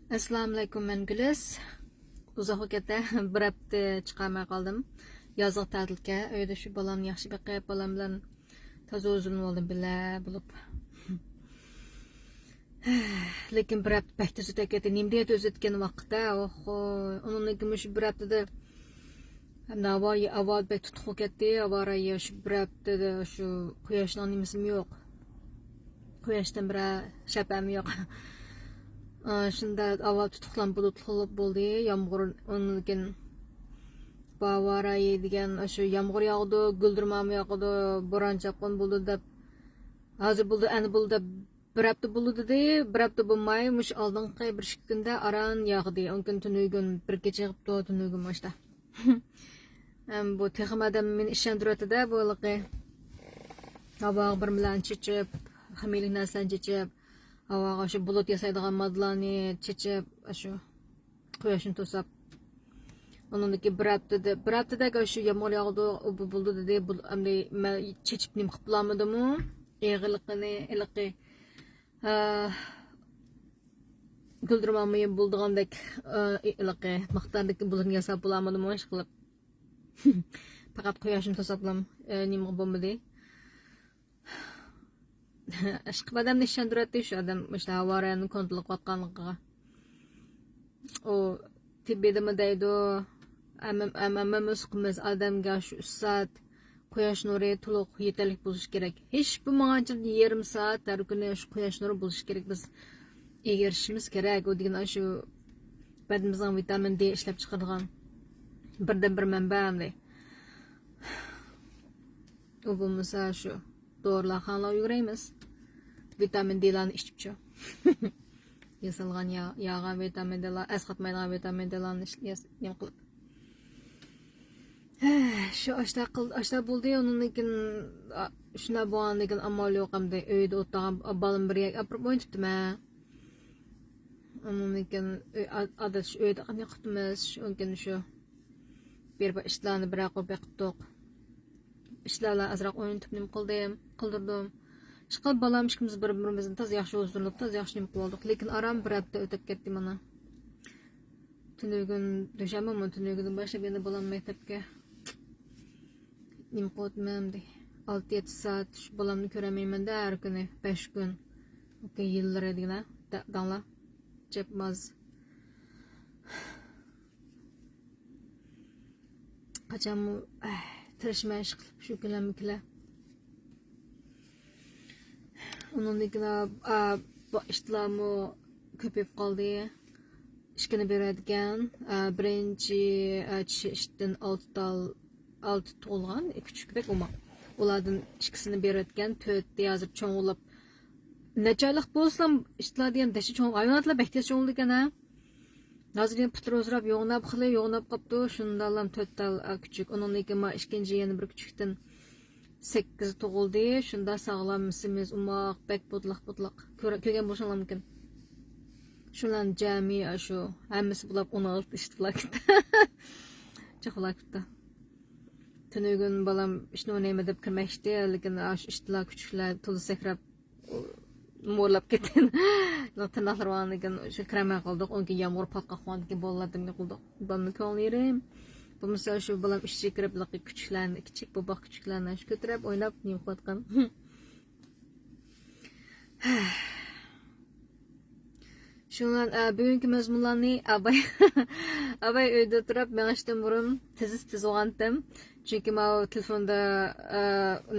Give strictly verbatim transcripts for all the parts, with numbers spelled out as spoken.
ئەسسالامۇئەلەيكۇم، مەن گۈلىز. ئۇزاق ۋاقىتتا بىر ھەپتە چىقارماي قالدىم. يازلىق تەتىلكەن، ئۆيدە شۇ بالامنى ياخشى بېقىپ، بالام بىلەن تازا ھۇزۇرلىنىپ ئالدىم بىلە بولۇپ. لېكىن بىر ھەپتە بەك تېز ئۆتۈپ كەتتى. نېمە دېگەن تېز ئۆتكەن ۋاقىت-ھە، ئوخۇ. ئۇنىڭدىن كېيىن مۇشۇ بىر ھەپتىدە ھەمدە ھاۋا، ھاۋا بەك تۇتۇق بولۇپ كەتتى. ھاۋا رايى شۇ بىر ھەپتىدە شۇ قۇياشنىڭ نېمىسىمۇ يوق. قۇياشتىن بىرەر شەپەمۇ يوق. ئا، شۇنداق ھاۋا تۇتۇقلام بۇلۇتلۇق بولدى. يامغۇر، ئۇنىڭدىن كېيىن بۇ ھاۋا رايى دېگەن شۇ يامغۇر ياغىدۇ، گۈلدۈرمامۇ ياغىدۇ، بوران چاپقۇن بولىدۇ دەپ. ھازىر بولىدۇ، ئەنە بولىدۇ دەپ بىر ھەپتە بولىدۇ دېدى. بىر ھەپتە بولماي، مۇشۇ ئالدىنقى بىر ئىككى كۈندە ئاران ياغدى. ئۇنىڭدىن كېيىن تۈنۈگۈن بىر كېچە يېغىپتۇ، تۈنۈگۈن باشتا. ھەم بۇ تېخىمۇ ئادەم مېنى ئىشەندۈرۈۋاتىدۇ بۇ ھېلىقى. ھاۋاغا بىر نېمىلەرنى چېچىپ، خىمىيەلىك نەرسىلەرنى چېچىپ، ھاۋاغا شۇ بۇلۇت ياسايدىغان ماددىلارنى چېچىپ، شۇ قۇياشنى توساپ. ئۇنىڭدىن كېيىن بىر ھەپتىدە، بىر ھەپتىدەك شۇ يامغۇر ياغىدۇ، ئۇ بۇ بولىدۇ دېدى. بۇ، ئەمدى مەن چېچىپ نېمە قىلىپ بولالمىدىمۇ؟ ئېغىرلىقىنى، ھېلىقى، ئە، گۈلدۈرمامۇ بولىدىغاندەك، ئە، ھېلىقى مىقداردىكى بۇلۇتنى ياساپ بولالمىدىمۇ؟ ئىشقىلىپ، پەقەت قۇياشنى توساپلام، ئە، نېمىغا بولمىدى. ئىشقىلىپ ئادەمنى ئىشەندۈرەتتى شۇ ئادەم مۇشۇ ھاۋا رايىنى كونترول قىلىۋاتقانلىقىغا. ئۇ تېببىيدىمۇ دەيدۇ، ھەممە-، ھەممىمىز ئۇقىمىز، ئادەمگە شۇ ئۈچ سائەت قۇياش نۇرى تولۇق يېتەرلىك بولۇشى كېرەك. ھېچ بولمىغانچە يېرىم سائەت ھەر كۈنى شۇ قۇياش نۇرى بولۇشى كېرەك. بىز ئېرىشىشىمىز كېرەك. ئۇ دېگەن شۇ بەدىنىمىزنىڭ ۋىتامىن دې ئىشلەپ چىقىرىدىغان بىردىنبىر مەنبە ئەمدى. ئۇ بولمىسا شۇ دورىلارخانىلارغا يۈگۈرەيمىز. ۋىتامىن دېلارنى ئىچىپچۇ. ياسالغان يا-، ياغان ۋىتامىن دېلار، ئەسقاتمايدىغان ۋىتامىن دېلارنى ئىش-، ياس-، نېمە قىلىپ. شۇ ئاشتا قىل-، ئاشتا بولدى، ئۇنىڭدىن كېيىن، ئا، شۇنداق بولغاندىن كېيىن ئامال يوق ئەمدى. ئۆيدە ئولتۇرغان بالىنى بىر يەرگە ئاپىرىپ ئوينىتىپتىمەن. ئۇنىڭدىن كېيىن ئۆي-، ئا-، ئادەتتە شۇ ئۆيدە قانداق قىپتىمىز، شۇ، ئۇنىڭدىن كېيىن شۇ بىر، بىر ئىتلارنى بىرەر قوي بېقىپتۇق. ئىتلار بىلەن ئازراق ئوينىتىپ نېمە قىلدىم، قىلدۇردۇم. ئىشقىلىپ بالام ئىككىمىز بىر-بىرىمىزنى تازا ياخشى ھۇزۇرلىنىپ، تازا ياخشى نېمە قىلىۋالدۇق. لېكىن ئاران بىر ھەپتە ئۆتۈپ كەتتى مانا. تۈنۈگۈن دۈشەنبىمۇ، تۈنۈگۈندىن باشلاپ يەنە بالام مەكتەپكە. نېمە قىلىۋاتىمەن ئەمدى؟ ئالتە يەتتە سائەت شۇ بالامنى كۆرەلمەيمەن-دە ھەر كۈنى، بەش كۈن. ئوكەي، يىللىرى دېگىنە، دە-، داڭلا. جەپ ماز. قاچانمۇ، ئەھ، تىرىشمەن ئىش قىلىپ شۇ كۈنلەرمۇ كېلە. ئۇنىڭدىن كېيىن، ئا، بۇ ئىتلارمۇ كۆپىيىپ قالدى. ئىككىنى بېرىۋەتكەن. ئا، بىرىنچى، ئا، چىشى ئىتتىن ئالتە تال، ئالتە تۇغۇلغان، كۈچۈكتەك ئوماق. ئۇلاردىن ئىككىسىنى بېرىۋەتكەن، تۆتى ھازىر چوڭ بولۇپ. نەچچە ئايلىق بولسىلا، ئىتلار دېگەن دەشتە چوڭ، ھايۋاناتلار بەك تېز چوڭ بولىدىكەن-ھە. ھازىر يەنە پۇتلىرى ئۇزىراپ، يوغىناپ، خېلى يوغىناپ قاپتۇ. شۇنداقلا تۆت تال، ئا، كۈچۈك. ئۇنىڭدىن كېيىن ما ئىككىنچى يەنە بىر كۈچۈكتىن سەككىز تۇغۇلدى. شۇنداق ساغلام، سېمىز، ئوماق، بەك بوتىلاق، بوتىلاق. كۆر-، كۆرگەن بولساڭلار مۇمكىن. شۇلارنى جەمئىي، ئاشۇ ھەممىسى بولاپ ئون ئالتە ئىت بولاپ كەتتى. جىق بولاپ كەتتى. تۈنۈگۈن بالام ئىتنى ئوينايمەن دەپ كىرمەكچىدى، لېكىن ئاشۇ ئىتلار، كۈچۈكلەر تولا سەكرەپ، مورلاپ كەتكەن. تىرناقلىرى بارغاندىن كېيىن شۇ كىرەلمەي قالدۇق. ئۇنىڭ كېيىن يامغۇر پاتقاق قىلغاندىن كېيىن بالىلار دېمىگە قىلدۇق. بالىنىڭ كۆڭلى يېرىم. بولمىسا شۇ بالام ئىچىگە كىرىپ، كۈچۈكلەرنى، كىچىك بوباق كۈچۈكلەرنى شۇ كۆتۈرۈپ ئويناپ نېمە قىلىۋاتقان. شۇنىڭ بىلەن، ئە، بۈگۈنكى مەزمۇنلارنى ئاباي، ئاباي ئۆيدە تۇرۇپ مېڭىشتىن بۇرۇن تىزىسى تىزىۋالغانتىم. چۈنكى ماۋۇ تېلېفوندا، ئە،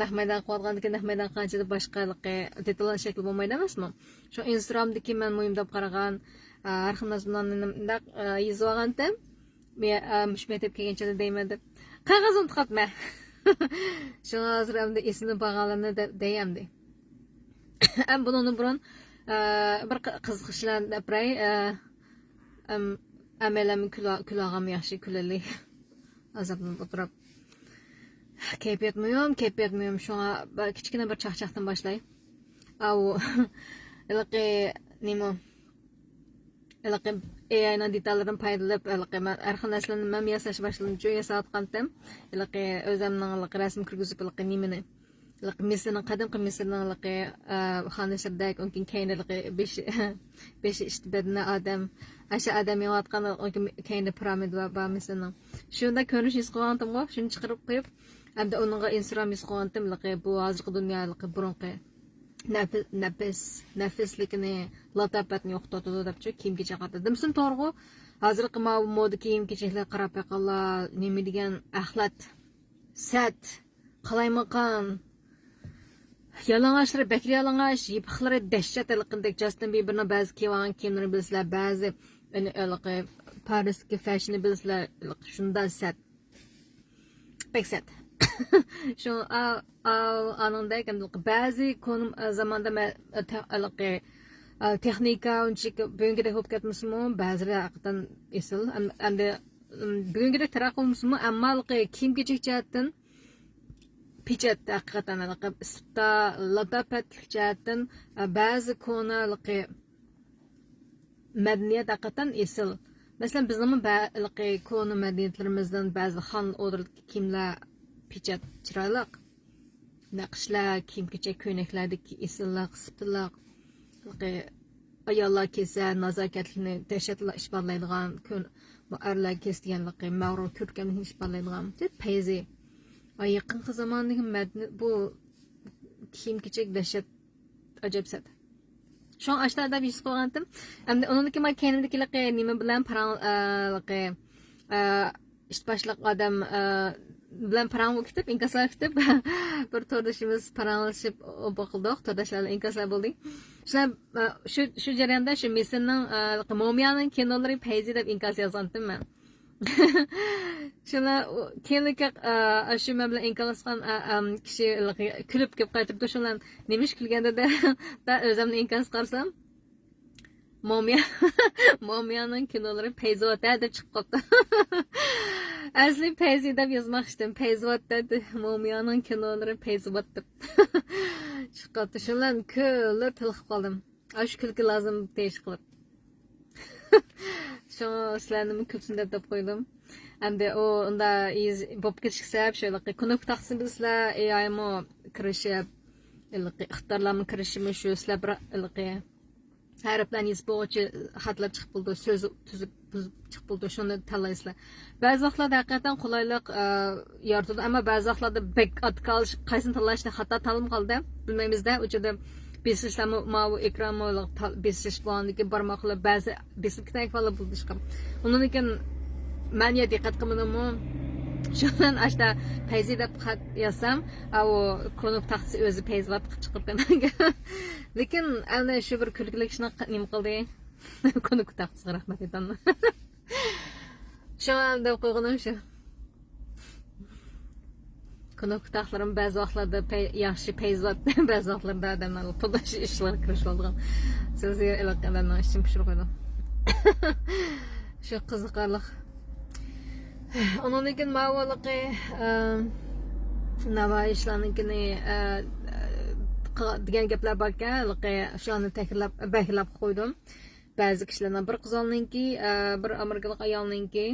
نەق مەيدان قىلىۋاتقاندىكىن نەق مەيدان قىلغانچىدا باشقا ھېلىقى دېتاللار شەكلى بولمايدۇ ئەمەسمۇ؟ شۇ ئىنستاگرامدىكى مەن مۇھىم دەپ قارىغان، ئە، ھەر خىل مەزمۇنلارنى مۇنداق، ئە، يېزىۋالغانتىم. مە-، ئە، مۇشۇ مەكتەپكە كەلگەنچە دەيمەن دەپ. قەغەز ئۇنتۇپ قاپتىمەن. شۇڭا ھازىر ئەمدى ئېسىمدىن بارغانلىرىنى دە-، دەي ئەمدى. ئەم، بۇنىڭدىن بۇرۇن، ئە، بىر قى-، قىزىقىشلارنى دەپ بېرەي. ئە، ئەم، ئەمەلەم كۈلە-، كۈلەلغانمۇ ياخشى، كۈلەللى. ئازابلىنىپ ئولتۇرۇپ. كەيپىيات مۇھىم، كەيپىيات مۇھىم. شۇڭا بىر كىچىككىنە بىر چاقچاقتىن باشلاي. ئاۋۇ، ھېلىقى، نېمە؟ ھېلىقى ئېئاينىڭ دېتاللىرىدىن پايدىلىنىپ، ھېلىقى مەن ھەر خىل نەرسىلەرنى مەن ياساش باشلىدىمچۇ، ياساۋاتقانتىم. ھېلىقى ئۆزۈمنىڭ ھېلىقى رەسىم كىرگۈزۈپ، ھېلىقى نېمىنى، مىسىرنىڭ، قەدىمكى مىسىرنىڭ خانەشرىدەك، ئۇنىڭ كەينىدە بېشى، بېشى ئىشتە بەدىنى ئادەم، ئاشۇ ئادەم يەۋاتقان، كەينىدە پىرامىدا بار مىسىرنىڭ. شۇنداق كۆرۈنۈش ھېس قىلغانتىمغۇ، شۇنى چىقىرىپ قويۇپ، ئەمدى ئۇنىڭغا ئىنستگرام ھېس قىلغانتىم، بۇ ھازىرقى دۇنيا بۇرۇنقى نەپىس، نەپىس، نەپىسلىكىنى، لاتاپەتنى يوقىتىۋاتىدۇ دەپچۇ، كىيىم كېچەك قاتتى. دېمىسۇن توغرىغۇ، ھازىرقى ماۋۇ مودا كىيىم كېچەكلەرگە قاراپ بېقىڭلار، نېمە دېگەن ئەخلەت، سەت، قالايمىقان، يالىڭاچلىرى بەكرى يالىڭاچ، يېپىقلىرى دەھشەت، ھېلىقىدەك جاستىن بىبېرنىڭ بەزى كىيىۋالغان كىيىملىرىنى بىلىسىلەر، بەزى، يەنى، ھېلىقى پارىستىكى فەشنى بىلىسىلەر، ھېلىقى شۇنداق سەت. بەك سەت. شۇ، ئا-، ئا-، ئانىڭدەك، ئەمدى بەزى كونا زاماندا مە-، تە-، ھېلىقى، ئا، تېخنىكا ئۇنچىلىك بۈگۈنكىدەك بولۇپ كەتمىسىمۇ، بەزىلىرى ھەقىقەتەن ئېسىل. ئەم-، ئەمدى، ئىم، بۈگۈنكىدەك تەرەققىي قىلمىسىمۇ، ئەمما ھېلىقى كىيىم-كېچەك جەھەتتىن پېچەت، ھەقىقەتەن ھېلىقى ئىسپتا، لاتاپەتلىك جەھەتتىن، ئا، بەزى كونا ھېلىقى مەدەنىيەت ھەقىقەتەن ئېسىل. مەسىلەن، بىزنىڭمۇ بە-، ھېلىقى كونا مەدەنىيەتلىرىمىزدىن بەزى خان ئوردىلىق كىيىملەر پېچەت چىرايلىق. نەقىشلەر، كىيىم-كېچەك، كۆينەكلەردىكى ئېسىللىق، سىپىتلىق. ھېلىقى ئاياللار كىيسە، نازاكەتلىكنى دەھشەتلا ئىپادىلەيدىغان، كۆن-، ئەرلەر كىيسە دېگەنلىكى مەغرۇر كۆركەملىكنى ئىپادىلەيدىغان. پەيزى. ئا، يېقىنقى زاماندىكى مەدەنىيەت، بۇ كىيىم-كېچەك دەھشەت ئەجەب سەت. شۇڭا ئاشتا دەپ ھېس قىلغانتىم. ئەمدى ئۇنىڭدىكى ما كەينىمدىكى نېمە بىلەن پاراڭ، ئە، ئە، ئىشت باشلىق ئادەم، ئە، بىلەن پاراڭ كېتىپ، ئىنكاسلار كېتىپ، بىر توردىشىمىز پاراڭلىشىپ بولدۇق، تورداشلار بىلەن ئىنكاسلار بولدى. شۇلار، ئە، شۇ، شۇ جەرياندا شۇ مىسىرنىڭ، ئە، مومىيانىڭ كىنولىرى پەيزى دەپ ئىنكاس يازغانتىم مەن. شۇنى كېيىنلىكى، ئا، شۇ مەن بىلەن ئىنكاسلاشقان، ئا، ئام، كىشى كۈلۈپ كېلىپ قايتىپتۇ. شۇنىڭ نېمىش كۈلگەندە دە، دا ئۆزۈمنى ئىنكاس قارىسام، مومىيا، مومىيانىڭ كىنولىرى پەيزىۋات ھە دەپ چىقىپ قاپتۇ. ئەسلى پەيزى دەپ يازماقچىدىم. پەيزىۋات دەپ، مومىيانىڭ كىنولىرى پەيزىۋات دەپ چىقىپ قاپتۇ. شۇنىڭ كۈلۈپ تېلىقىپ قالدىم. ئاشۇ كۈلكە لازىم دېيىش قىلىپ. شۇڭا سىلەرنىمۇ كۈلسۇن دەپ دەپ قويدۇم. ئەمدى ئۇ ئۇندا بوپ كېتىشكە سەۋەب شۇ، ھېلىقى كۇنۇپكا تاختىسىنى بىلىسىلەر، ئېئايمۇ كىرىشىپ، ھېلىقى ئىقتىدارلارمۇ كىرىشىمۇ شۇ، سىلەر بىر ھېلىقى ھەرپلەرنى يېزىپ بولغۇچە خەتلەر چىقىپ بولىدۇ، سۆز تۈزۈپ بۇزۇپ چىقىپ بولىدۇ، شۇنى تاللايسىلەر. بەزى ۋاقىتلاردا ھەقىقەتەن قولايلىق، ئە، يارىتىدۇ، ئەمما بەزى ۋاقىتلاردا بەك ئاتىكالىشىپ، قايسىنى تاللاشنى خاتا تاللىمىغاندا بىلمەيمىزدە، ئۇ جادا بېسىشلارمۇ، ماۋۇ ئېكرانمۇ تال-، بېسىش بولغاندىكىن بارماقلار بەزى بېسىلىپ كېتەلىكى بالىلار بولىدۇ ئىشقىلىپ. ئۇنىڭدىن كېيىن مەن يا دىققەت قىلمىدىممۇ؟ شۇنىڭ ئاشتا پەيزى دەپ خەت يازسام، ئاۋۇ كۇنۇپ تاختىسى ئۆزى پەيزىۋات قىلىپ چىقىپ قالغان. لېكىن ئەنە شۇ بىر كۈلكىلىك ئىشنى نېمە قىلدى؟ كۇنۇپ تاختىسىغا رەھمەت ئېيتامەن. شۇڭا دەپ قويغىنىم شۇ. كۇنۇپ تاختىلىرىم بەزى ۋاقىتلاردا پەي-، ياخشى پەيزىۋات، بەزى ۋاقىتلاردا ئادەمنىڭ پۇللاش ئىشلىرىغا كىرىشىۋالىدىغان. سۆزى ئېلىق ئادەمنىڭ ئىچىنى پۇشۇرۇپ قويىدۇ. شۇ قىزىقارلىق. ئۇنىڭدىن كېيىن ماۋۇ ھېلىقى، ئە، نامايىشلارنىڭكىنى، ئە، قا-، دېگەن گەپلەر باركەن، ھېلىقى شۇلارنى تەكرارلاپ، بەكرىلەپ قويدۇم. بەزى كىشىلەرنىڭ، بىر قىزالنىڭكى، ئە، بىر ئامېرىكىلىق ئايالنىڭكى،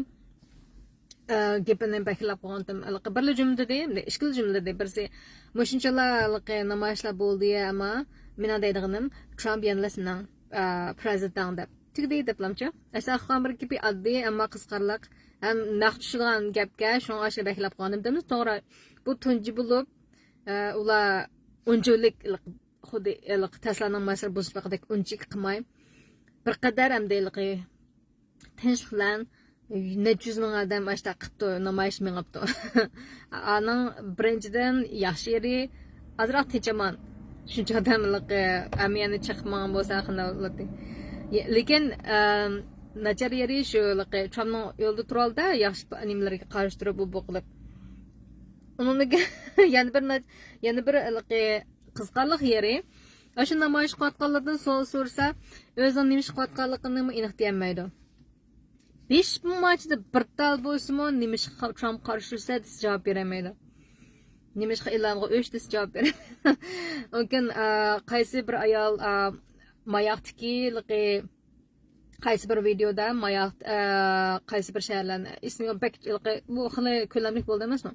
ئە، گېپىنى بەكرىلەپ قويغانتىم. ھېلىقى بىرلا جۈملە دېدى، ئىككىلا جۈملە دېدى. بىرسى، مۇشۇنچىلا ھېلىقى نامايىشلار بولدى، ئەمما مېنىڭ دەيدىغىنىم، ترامپ يەنىلا سېنىڭ، ئە، پىرېزىدېنتىڭ دەپ. تۈگىدى دەپلامچۇ؟ ئەسلى ئاخىرقى بىر گېپى ئاددىي، ئەمما قىزىقارلىق. ھەم نەق چۈشىدىغان گەپكە، شۇڭا ئاشۇ بەكرىلەپ قويغانتىم. دېمىز توغرا، بۇ تۇنجى بولۇپ، ئە، ئۇلار ئۇنچىلىك خۇددى ھېلىقى تەسلانىڭ ماشىنىسى بۇزۇشلۇقىدەك ئۇنچىلىك قىلماي، بىر قەدەر ئەمدى ھېلىقى تىنچلىق بىلەن نەچچە يۈز مىڭ ئادەم ئاشتا قىپتۇ، نامايىش مېڭىپتۇ. ئانىڭ بىرىنچىدىن ياخشى يېرى ئازراق تىنچ ئامان. شۇنچە ئادەم ھېلىقى ئەمىيەنى چېقىپ ماڭغان بولسا قانداق بولاتتى. يە-، لېكىن، ئەم، ناچار يېرى شۇ ھېلىقى ترامپنىڭ يولدا تۇرالدا ياخشى نېمىلەرگە قارشى تۇرۇپ بۇ، بۇ قىلىپ. ئۇنىڭدىن كېيىن يەنە بىر ناچ-، يەنە بىر ھېلىقى قىزىقارلىق يېرى، ئاشۇ نامايىش قىلىۋاتقانلاردىن سوئال سورىسا، ئۆزىنىڭ نېمە ئىش قىلىۋاتقانلىقىنىمۇ ئېنىق دېيەلمەيدۇ. بېشىمۇ ماچىدا بىر تال بولسىمۇ، نېمە ئىشقا ترامپ قارشى تۇرسا دېسە جاۋاب بېرەلمەيدۇ. نېمە ئىشقا ئىلانغا ئۆچ دېسە جاۋاب بېرەلمەيدۇ. مۇمكىن، ئا، قايسى بىر ئايال، ئا، ماياقتىكى ھېلىقى قايسى بىر ۋىدېودا ماياق، ئە، قايسى بىر شەھەرلەرنى ئېسىمگە بەك ھېلىقى، بۇ خېلى كۆلەملىك بولدى ئەمەسمۇ؟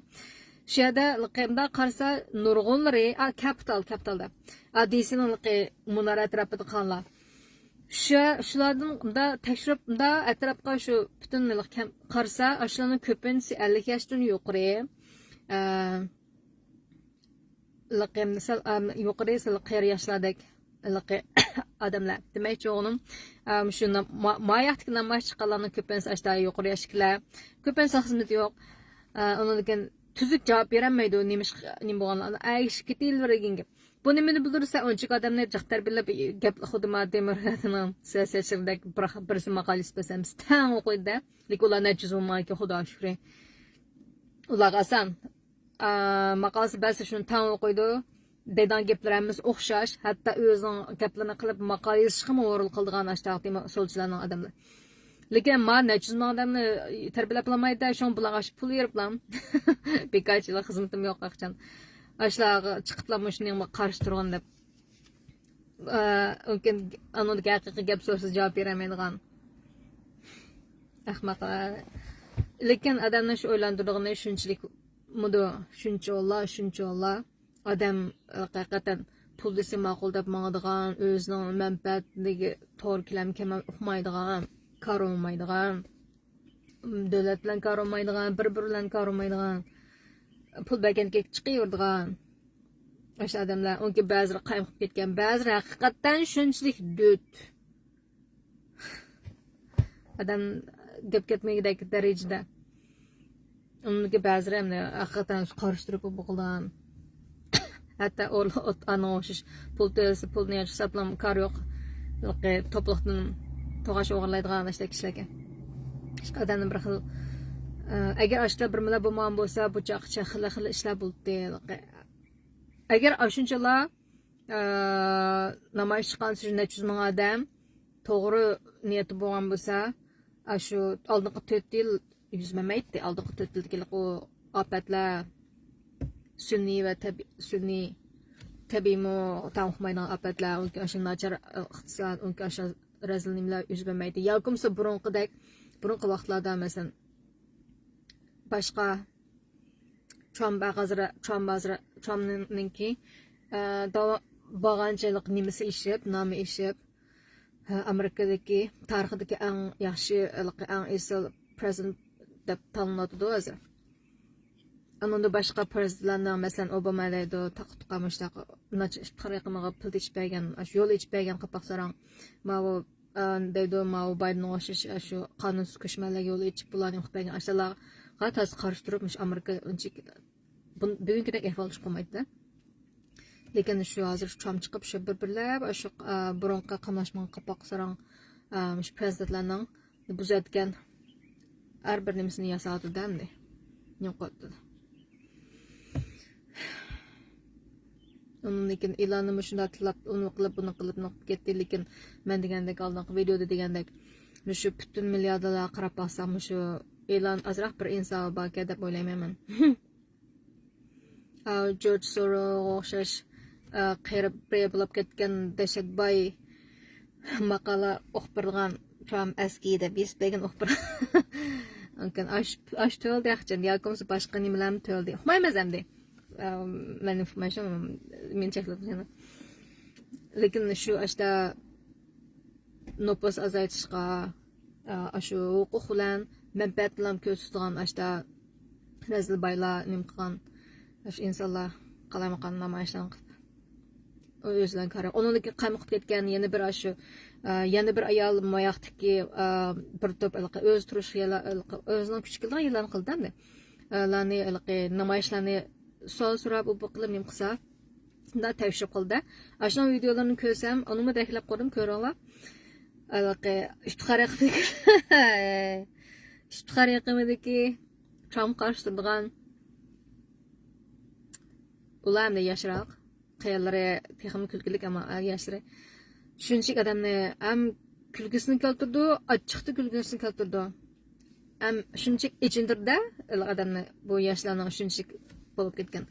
شۇ يەردە لىقى مۇنداق قارىسا، نۇرغۇنلىرى، ئا، كەپىتال، كەپىتال دەپ. ئا، دىسىنىڭ لىقى مۇنارا ئەتراپىدا قالغانلار. شۇ، شۇلاردىن مۇنداق تەكشۈرۈپ، مۇنداق ئەتراپقا شۇ پۈتۈن لىقى كەم-، قارىسا، ئاشۇلارنىڭ كۆپىنچىسى ئەللىك ياشتىن يۇقىرى. ئە، لىقى سەل، ئە، يۇقىرى، سەل قېرى ياشلاردەك لىقى ئادەملەر. دېمەكچى بولغىنىم، ئە، شۇ نام-، ما-، ماياقتىكى نامايىش چىققانلارنىڭ كۆپىنچىسى ئاشتا يۇقىرى ياشتىكىلەر. كۆپىنچىسى خىزمىتى يوق. ئە، ئۇنىڭدىن كېيىن تۈزۈك جاۋاب بېرەلمەيدۇ، نېمە ئىش، نېمە بولغانلىقىنى. ئەگىشىپ كېتىۋېرىگەنگە. بۇ نېمىنى بىلدۈرسە، ئۇنچىلىك ئادەمنى جىق تەربىيەلەپ، گەپ خۇددى ما دېموكراتنىڭ سىياسەتچىلىرىدەك بىر، بىرسى ماقالە يېزىپ بەرسە، ھەممىسى تەڭ ئوقۇيدۇ-دە. لېكىن ئۇلار نەچچە يۈز مىڭ ماڭىدىكەن، خۇدا شۈكرى. ئۇلارغا ئاسان. ئا، ماقالىسى بەرسە، شۇنى تەڭ ئوقۇيدۇ. دەيدىغان گەپلىرى ھەممىسى ئوخشاش. ھەتتا ئۆزىنىڭ گەپلىرىنى قىلىپ، ماقالە يېزىشقىمۇ ھۇرۇن قىلىدىغان ئاشتاق دېمە-، سولچىلارنىڭ ئادەملىرى. لېكىن ما نەچچە يۈز مىڭ ئادەمنى تەربىيەلەپ بولالمايدۇ، شۇڭا بۇلارغا ئاشۇ پۇل بېرىپلا بىكارچىلىق خىزمىتىم يوق قاچان. ئاشۇلارغا چىقىپلا مۇشۇنىڭغا قارشى تۇرغىن دەپ. ئە، ئۇنىڭدىكى ھەقىقىي گەپ سورىسا جاۋاب بېرەلمەيدىغان ئەخمەقلەر. لېكىن ئادەمنى شۇ ئويلاندۇرىدىغىنى شۇنچىلىك مىدۇ، شۇنچە ئاللا، شۇنچە ئاللا. ئادەم ھەقىقەتەن پۇل دېسە ماقۇل دەپ ماڭىدىغان، ئۆزىنىڭ مەنپەئەتلىرىگە توغرا كېلەمكەن ئۇقمايدىغان، كارى بولمايدىغان، دۆلەت بىلەن كارى بولمايدىغان، بىر-بىرى بىلەن كارى بولمايدىغان، پۇل بەرگەندىكىن چىقىۋېرىدىغان ئاشۇ ئادەملەر. ئۇنىڭكى بەزىلىرى قايمۇقۇپ كەتكەن، بەزىلىرى ھەقىقەتەن شۇنچىلىك دۆت. ئادەم گەپ كەتمىگۈدەك دەرىجىدە. ئۇنىڭدىكى بەزىلىرى ئەمدى ھەقىقەتەن قارشى تۇرۇپ بولغان. ھەتتا ئوت ئانىڭغا ئوخشاش پۇل تۆلىسە، پۇلنى ياخشى ھېسابلام كارى يوق. توپلۇقتىن توقاچ ئوغرىلايدىغان ئاشۇنداق كىشىلەرگە. ئادەمنىڭ بىر خىل، ئە، ئەگەر ئاشۇنداق بىر مىللەت بولمىغان بولسا، بۇ چاغقىچە خىلى خىلى ئىشلار بولاتتى. ئەگەر ئاشۇنچىلا، ئە، نامايىش چىققان شۇ نەچچە يۈز مىڭ ئادەم توغرا نىيەتتە بولغان بولسا، ئاشۇ ئالدىنقى تۆت يىل يۈز بەرمەيتتى. ئالدىنقى تۆت يىلدىكى ئۇ ئاپەتلەر، سۈنئىي ۋە تەبىئىي، سۈنئىي، تەبىئىيمۇ تەڭ ئۇقمايدىغان ئاپەتلەر، ئۇنىڭكى ئاشۇ ناچار ئىقتىساد، ئۇنىڭكى ئاشۇ رەزىل نېمىلەر يۈز بەرمەيتتى. ياكى بولمىسا بۇرۇنقىدەك، بۇرۇنقى ۋاقىتلاردا مەسىلەن، باشقا ترامپ ھازىر، ترامپ ھازىر، ترامپنىڭكى، ئە، داۋا-، بارغانچىلىق نېمىسى ئېشىپ، نامى ئېشىپ، ھە، ئامېرىكىدىكى تارىخىدىكى ئەڭ ياخشى، ھېلىقى ئەڭ ئېسىل پرېزىدېنت دەپ تاللىنىۋاتىدۇ ھازىر. ئۇنىڭدىن باشقا پرېزىدېنتلارنىڭ، مەسىلەن، ئوباما دەيدۇ، تاقا تۇقا مۇشۇنداق ناچار ئىپتىخار يېقىمىغا پىل تېشىپ بەرگەن، ئاشۇ يول ئېچىپ بەرگەن قاپاق ساراڭ. ماۋۇ، ئە، دەيدۇ، ماۋۇ بايدېنغا ئوخشاش، ئاشۇ قانۇنسىز كۆچمەنلەرگە يول ئېچىپ، بۇلارنى قىلىپ بەرگەن ئاشۇلارغا تازا قارشى تۇرۇپ، مۇشۇ ئامېرىكا ئۇنچە بۇ-، بۈگۈنكىدەك ئەھۋال چىقمايتتى. لېكىن شۇ ھازىر شۇ ترامپ چىقىپ، شۇ بىر-بىرلەپ شۇ، ئا، بۇرۇنقى قاملاشمىغان قاپاق ساراڭ، ئا، مۇشۇ پرېزىدېنتلارنىڭ بۇزۇۋەتكەن ھەر بىر نېمىسىنى ياساۋاتىدۇ ئەمدى. نېمە قىلىۋاتىدۇ؟ ئۇنىڭدىن كېيىن ئېلاننى مۇشۇنداق تىللاپ، ئۇنى قىلىپ، بۇنى قىلىپ، نېمە قىلىپ كەتتى. لېكىن مەن دېگەندەك، ئالدىنقى ۋىدېئودا دېگەندەك، مۇشۇ پۈتۈن مىلياردېرلارغا قاراپ باقساق، مۇشۇ ئېلان ئازراق بىر ئىنساپى باركەن دەپ ئويلايمەن مەن. ئاۋۇ جورج سوروسقا ئوخشاش، ئا، قېرىپ بىر بولۇپ كەتكەن دەھشەت باي ماقالە ئوقۇپ بېرىدىغان ترامپ ئەسكى دەپ يېزىپ بەرگەن ئوقۇپ بېرىدىغان. ئاش، ئاش تۆلىدى ياخشى، ياكى بولمىسا باشقا نېمىلەرمۇ تۆلىدى. ئۇقمايمىز ئەمدى. ئا، مەن ئۇقمايمەن، مېنى چەكلەپ. لېكىن شۇ ئاشتا نوپۇس ئازايتىشقا، ئا، ئاشۇ ھوقۇق بىلەن مەنپەئەت بىلەن كۆرسىتىدىغان ئاشتا رەزىل بايلار نېمە قىلغان، ئاشۇ ئىنسانلار قالايمىقان نامايىشلارنى قىلىپ، ئۇ ئۆزلەرنىڭ كارى. ئۇنىڭدىن كېيىن قايمۇقۇپ كەتكەن يەنە بىر ئاشۇ، ئا، يەنە بىر ئايال ماياقتىكى، ئا، بىر توپ ھېلىقى ئۆزى تۇرۇش يەرلەر، ھېلىقى ئۆزىنىڭ كۈچى كېلىدىغان يەرلەرنى قىلدى ئەمدى. ئا، لارنى ھېلىقى نامايىشلارنى سوئال سوراپ، ئۇ بۇ قىلىپ نېمە قىلسا، شۇنداق تەۋشۈرۈپ قىلدى. ئاشۇنىڭ ۋىدېئولىرىنى كۆرسەم، ئۇنىمۇ دەكلەپ قويدۇم، كۆرۈڭلار. ھېلىقى ئىپتىخار يېقىمىدىكى، ئىپتىخار يېقىمىدىكى ترامپ قارشى تۇرىدىغان ئۇلار ئەمدى ياشراق. قىيالىرى تېخىمۇ كۈلكىلىك، ئەمما ياشلىرى. شۇنچىلىك ئادەمنى ھەم كۈلكىسىنى كەلتۈرىدۇ، ئاچچىقتا كۈلكىسىنى كەلتۈرىدۇ. ھەم شۇنچىلىك ئېچىندۇرىدۇ ئادەمنى، بۇ ياشلارنىڭ شۇنچىلىك بولۇپ كەتكەن.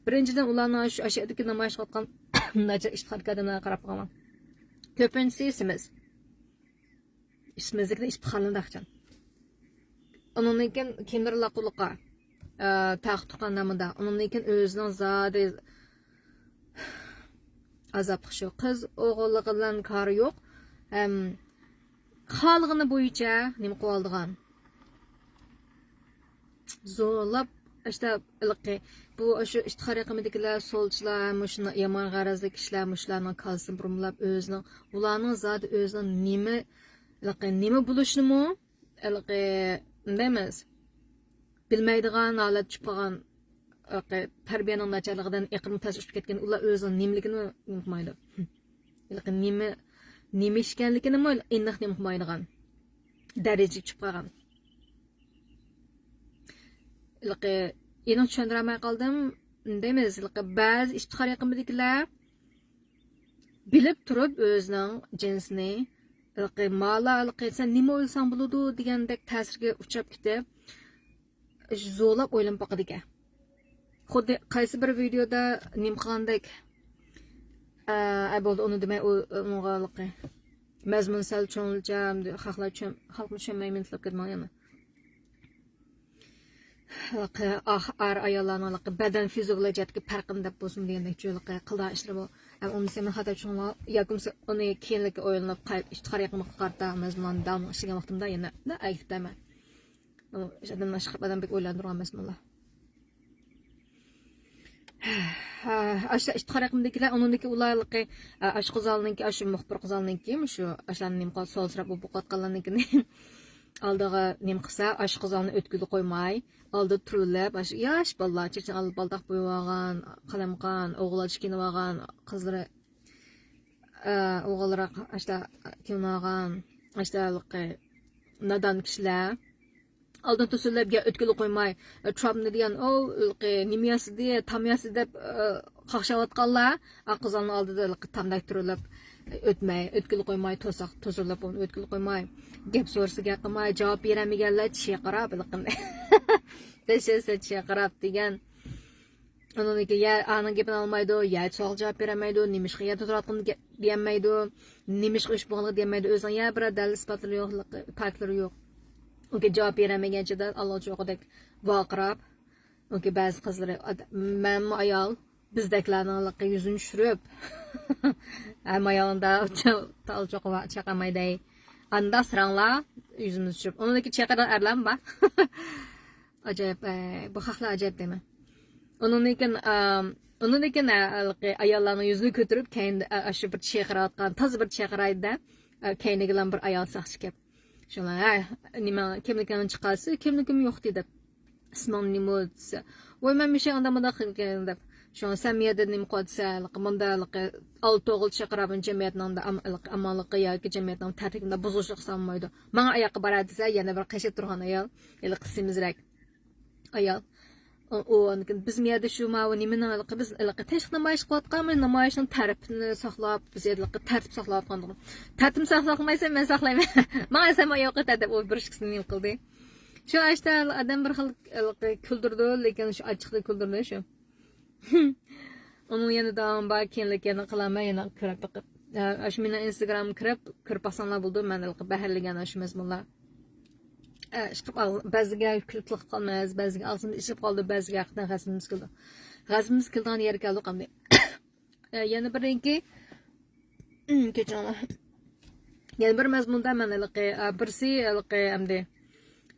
بىرىنچىدىن، ئۇلارنىڭ شۇ ئاشۇ يەردىكى نامايىش قىلىۋاتقان ناچار ئىپتىخاردىكى ئادەملەرگە قاراپ قالماڭ. كۆپىنچىسى سېمىز. ئىشمىزلىكنى ئىپتىخارلىنىدىغان. ئۇنىڭدىن كېيىن كىيىملىرى لاقۇلۇقا. ئە، تاقىتى تۇغقان نامىدا. ئۇنىڭدىن كېيىن ئۆزىنىڭ زادى ئازابلىق شۇ. قىز ئوغۇللۇقى بىلەن كارى يوق. ھەم خالىغىنى بويىچە نېمە قىلىۋالىدىغان. زورلاپ، ئاشتا ھېلىقى، بۇ، شۇ ئىفتىخار يېقىمىدىكىلەر، سولچىلار، مۇشۇ يامان غەرەزلىك كىشىلەر، مۇشۇلارنىڭ كاللىسىنى بۇرمىلاپ، ئۆزىنىڭ، ئۇلارنىڭ زادى ئۆزىنىڭ نېمە، ھېلىقى، نېمە بولۇشىنىمۇ، ھېلىقى، نېمە دەيمىز، بىلمەيدىغان ھالەتكە چۈشۈپ قالغان، ھېلىقى، تەربىيەنىڭ ناچارلىقىدىن ئېقىم تەس ئۇچۇپ كەتكەن، ئۇلار ئۆزىنىڭ نېمىلىكىنى نېمە قىلمايدۇ. ھېلىقى نېمە، نېمە ئىكەنلىكىنىمۇ ئېنىق نېمە قىلمايدىغان دەرىجىگە چۈشۈپ قالغان. ھېلىقى ئېنىق چۈشەندۈرەلمەي قالدىم. دەيمىز، ھېلىقى بەزى ئىفتىخار يېقىمىدىكىلەر بىلىپ تۇرۇپ ئۆزىنىڭ جىنسىنى، ھېلىقى مالا، ھېلىقى سەن نېمە ئويلىساڭ بولىدۇ دېگەندەك تەسىرگە ئۇچراپ كېتىپ، زورلاپ ئويلىنىپ باقىدىكەن. خۇددى قايسى بىر ۋىدېودا نېمە قىلغاندەك، ئە، ئە، بولدى، ئۇنى دېمەي، ئۇ، ئۇنىڭغا ھېلىقى مەزمۇن سەل چوڭلىچە، خەقلەر چۈشەن-، خەقمۇ چۈشەنمەي مىنتلاپ كەتمەڭ يەنە. ھېلىقى ئاھ، ئەر ئاياللارنىڭ ھېلىقى بەدەن فىزىولوگىيە جەھەتتىكى پەرقىنى دەپ بولسۇن دېگەندەك، ھېلىقى قىلىدىغان ئىشلىرى بۇ. ھەم ئۇنى سەن خاتا چۈشىنىڭلار ياكى بولمىسا ئۇنى كېيىنلىككە ئويلىنىپ قايتا ئىفتىخار يېقىمغا قارىتا مەزمۇنلارنى داۋاملىق ئىشلىگەن ۋاقتىمدا يەنە ئەگىتىپ بەرمەن. ئۇ ئادەمنى ئىشقىلىپ ئادەم بەك ئويلاندۇرغان مەزمۇنلار. ئاشۇ ئىفتىخار يېقىمدىكىلەر، ئۇنىڭدىكى ئۇلارلىقى، ئاشۇ قىزالنىڭكى، ئاشۇ مۇخبىر قىزالنىڭكى، شۇ ئاشۇلارنى نېمە قىلىپ سوئال سوراپ، ئۇ بوقۇۋاتقانلارنىڭكىنى ئالدىغا نېمە قىلسا، ئاشۇ قىزالنى ئۆتكىلى قويماي، ئالدىدا تۇرۇۋېلىپ، ئاشۇ ياش بالىلار، چېچىنى ئالدى بالداق بويىۋالغان، قالايمىقان، ئوغۇل چېكىنىۋالغان قىزلىرى، ئە، ئوغۇلراق ئاشتا كىيىنىۋالغان، ئاشتالىقى نادان كىشىلەر. ئالدىن توسۇلۇپ، يا ئۆتكىلى قويماي، ئە، ترامپنى دېگەن، ئو، ھېلىقى نېمە ياسىدى، تام ياسىدى دەپ، ئە، قاقشاۋاتقانلار، ئا، قىزالنىڭ ئالدىدا ھېلىقى تامدەك تۇرۇلۇپ، ئە، ئۆتمەي، ئۆتكىلى قويماي، توساق، توسۇلۇپ، ئۇنى ئۆتكىلى قويماي، گەپ سورىسا گەپ قىلماي، جاۋاب بېرەلمىگەنلەر چىرقىراپ ھېلىقىنى. دەشەسە چىرقىراپ دېگەن. ئۇنىڭدىن كېيىن، يا ئانىڭ گېپىنى ئالمايدۇ، يا سوئالغا جاۋاب بېرەلمەيدۇ، نېمىشقا يەردە تۇرۇۋاتقىنىنى دېيەلمەيدۇ، نېمىشقا ئۆچ بولغانلىقى دېيەلمەيدۇ، ئۆزىنىڭ يا بىرەر دەلىل ئىسپاتلىرى يوق، پاكىتلىرى يوق. ئۇنىڭ كېيىن جاۋاب بېرەلمىگەن چېغىدا ئالغا چوقىدەك ۋارقىراپ، ئۇنىڭ كېيىن بەزى قىزلىرى، ئاد-، مەنمۇ ئايال، بىزدەكلەرنىڭ يۈزىنى چۈشۈرۈپ، ھەممە ئايالىڭدا تال چوقى چاقالمايدەي. ئاندا سىراڭلار يۈزىمىزنى چۈشۈرۈپ. ئۇنىڭدىن كېيىن چېقىدىغان ئەرلەرمۇ بار. ئاجايىپ، ئە، بۇ خەقلەر ئاجايىپ دەيمەن. ئۇنىڭدىن كېيىن، ئە، ئۇنىڭدىن كېيىن، ئە، ھېلىقى ئاياللارنىڭ يۈزىنى كۆتۈرۈپ، كەينىدە، ئە، شۇ بىر چىرقىراۋاتقان، تازا بىر چىرقىرايدۇ-دە، ئە، كەينىگىلا بىر ئايال ساقچى كېلىپ، شۇلار، ھە، نېمە، كىملىكىڭنى چىقارسا، كىملىكىم يوق دەپ، ئىسمىڭ نېمە دېسە، ۋوي، مەن مىشە ئانداق مۇنداق قىلغان دەپ، شۇڭا سەن مۇ يەردە نېمە قىلىۋاتىسەن، ھېلىقى مۇندا، ھېلىقى ئالتە ئوغۇل چىرقىراپ جەمئىيەتنىڭ ئام-، ھېلىقى ئامانلىقى ياكى جەمئىيەتنىڭ تەرتىپىنى بۇزغۇنچىلىق سالمايدۇ. ماڭا ئاياققا بار دېسە، يەنە بىر قېشىدا تۇرغان ئايال، ھېلىقى سېمىزرەك ئايال. ئۇ، ئۇ، بىز مۇ يەردە شۇ ماۋۇ نېمىنىڭ ھېلىقى، بىز ھېلىقى تېشقى نامايىش قىلىۋاتقان، مانا نامايىشنىڭ تەرىپىنى ساقلاپ، بىز ھېلىقى تەرتىپ ساقلاۋاتقاندىغۇ. تەرتىپنى ساقلىمايسەن، مەن ساقلايمەن. ماڭا سەن ئاياغ قېتە دەپ، ئۇ بىر ئىككىسىنى نېمە قىلدى. شۇ ئاشتا ئادەم بىر خىل ھېلىقى كۈلدۈرىدۇ، لېكىن شۇ ئاچچىقىدا كۈلدۈرىدۇ شۇ. ئۇنىڭ يەنە داۋامى بار، كېيىنلىك يەنە قىلارمەن، يەنە كۆرۈپ بېقىپ. ئە، شۇ مېنىڭ ئىنستاگرامىمغا كىرىپ، كۆرۈپ باقساڭلار بولىدۇ، مەن ھېلىقى بەھرىلىگەن شۇ مەزمۇنلار. ئە، ئىشقىلىپ ئاغزى-، بەزىگە كۈلكىلىك قالماس، بەزىگە ئاغزىمىز ئېچىلىپ قالىدۇ، بەزىگە ھەقىقەتەن غەزىپىمىز كېلىدۇ. غەزىپىمىز كېلىدىغان يەرگە كەلدۇق ئەمدى. ئە، يەنە بىرىنكى، كەچۈرۈڭلار. يەنە بىر مەزمۇندا مەن ھېلىقى، ئە، بىرسى ھېلىقى ئەمدى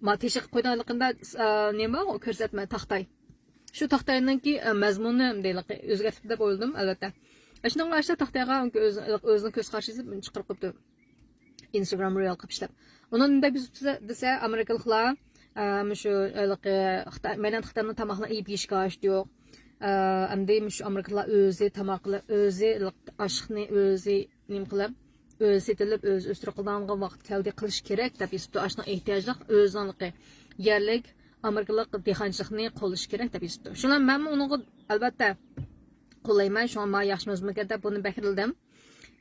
ما تېشىغا قويىدىغانلىقىمدا، ئە، نېمە بار؟ كۆرسەتمە، تاختاي. شۇ تاختاينىڭكى، ئە، مەزمۇنىنى ئەمدى ھېلىقى ئۆزگەرتىپتۇ دەپ ئويلىدىم، ئەلۋەتتە. شۇنىڭغا ئاشتا تاختايغا ئۆزىنىڭ كۆز قارىشى چىقىرىپ قويۇپتۇ. ئىنستاگرام رىل قىلىپ ئىشلەپ. ئۇنىڭ نېمە دەپ يېزىپتۇ دېسە، ئامېرىكىلىقلار، ئە، مۇشۇ ھېلىقى خىتاي، مەيلەن خىتاينىڭ تاماقلىرىنى يەپ يېيىشكە ھاجىتى يوق. ئە، ئەمدى مۇشۇ ئامېرىكىلىقلار ئۆزى تاماق قىلىپ، ئۆزى ئاشلىقنى ئۆزى نېمە قىلىپ، ئۆزى سېتىلىپ، ئۆزى ئۆستۈرۈپ قىلىدىغانغا ۋاقىت كەلدى، قىلىش كېرەك دەپ يېزىپتۇ. ئاشۇنىڭ ئېھتىياجلىق ئۆزىنىڭلىقى يەرلىك ئامېرىكىلىق دېھقانچىلىقنى قوللىشى كېرەك دەپ يېزىپتۇ. شۇنىڭ بىلەن مەنمۇ ئۇنىڭغا ئەلۋەتتە قوللايمەن، شۇڭا ماڭا ياخشى مەزمۇنكەن دەپ بۇنى بەكرىلىدىم.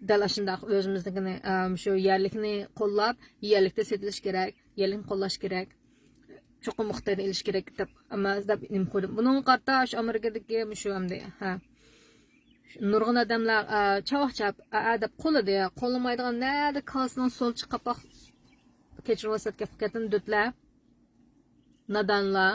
دەل ئاشۇنداق ئۆزىمىزنىڭكىنى، ئەم، شۇ يەرلىكنى قوللاپ، يەرلىكتە سېتىلىش كېرەك، يەرلىكنى قوللاش كېرەك، چوقۇم ئىقتىدارنى ئېلىش كېرەك دەپ، ئەمما دەپ نېمە قويدۇم. بۇنىڭغا قارىتا شۇ ئامېرىكىدىكى شۇ ئەمدى، ھە، نۇرغۇن ئادەملەر، ئە، چاۋاك چاپ، ئە، ئە دەپ قوللىدى. قوللىمايدىغان نەدە كاللىسىنىڭ سولچە قاپاق، كەچۈرۈڭلار، سەت گەپ قىلىپ كەتتىم، دۆتلەر، نادانلار.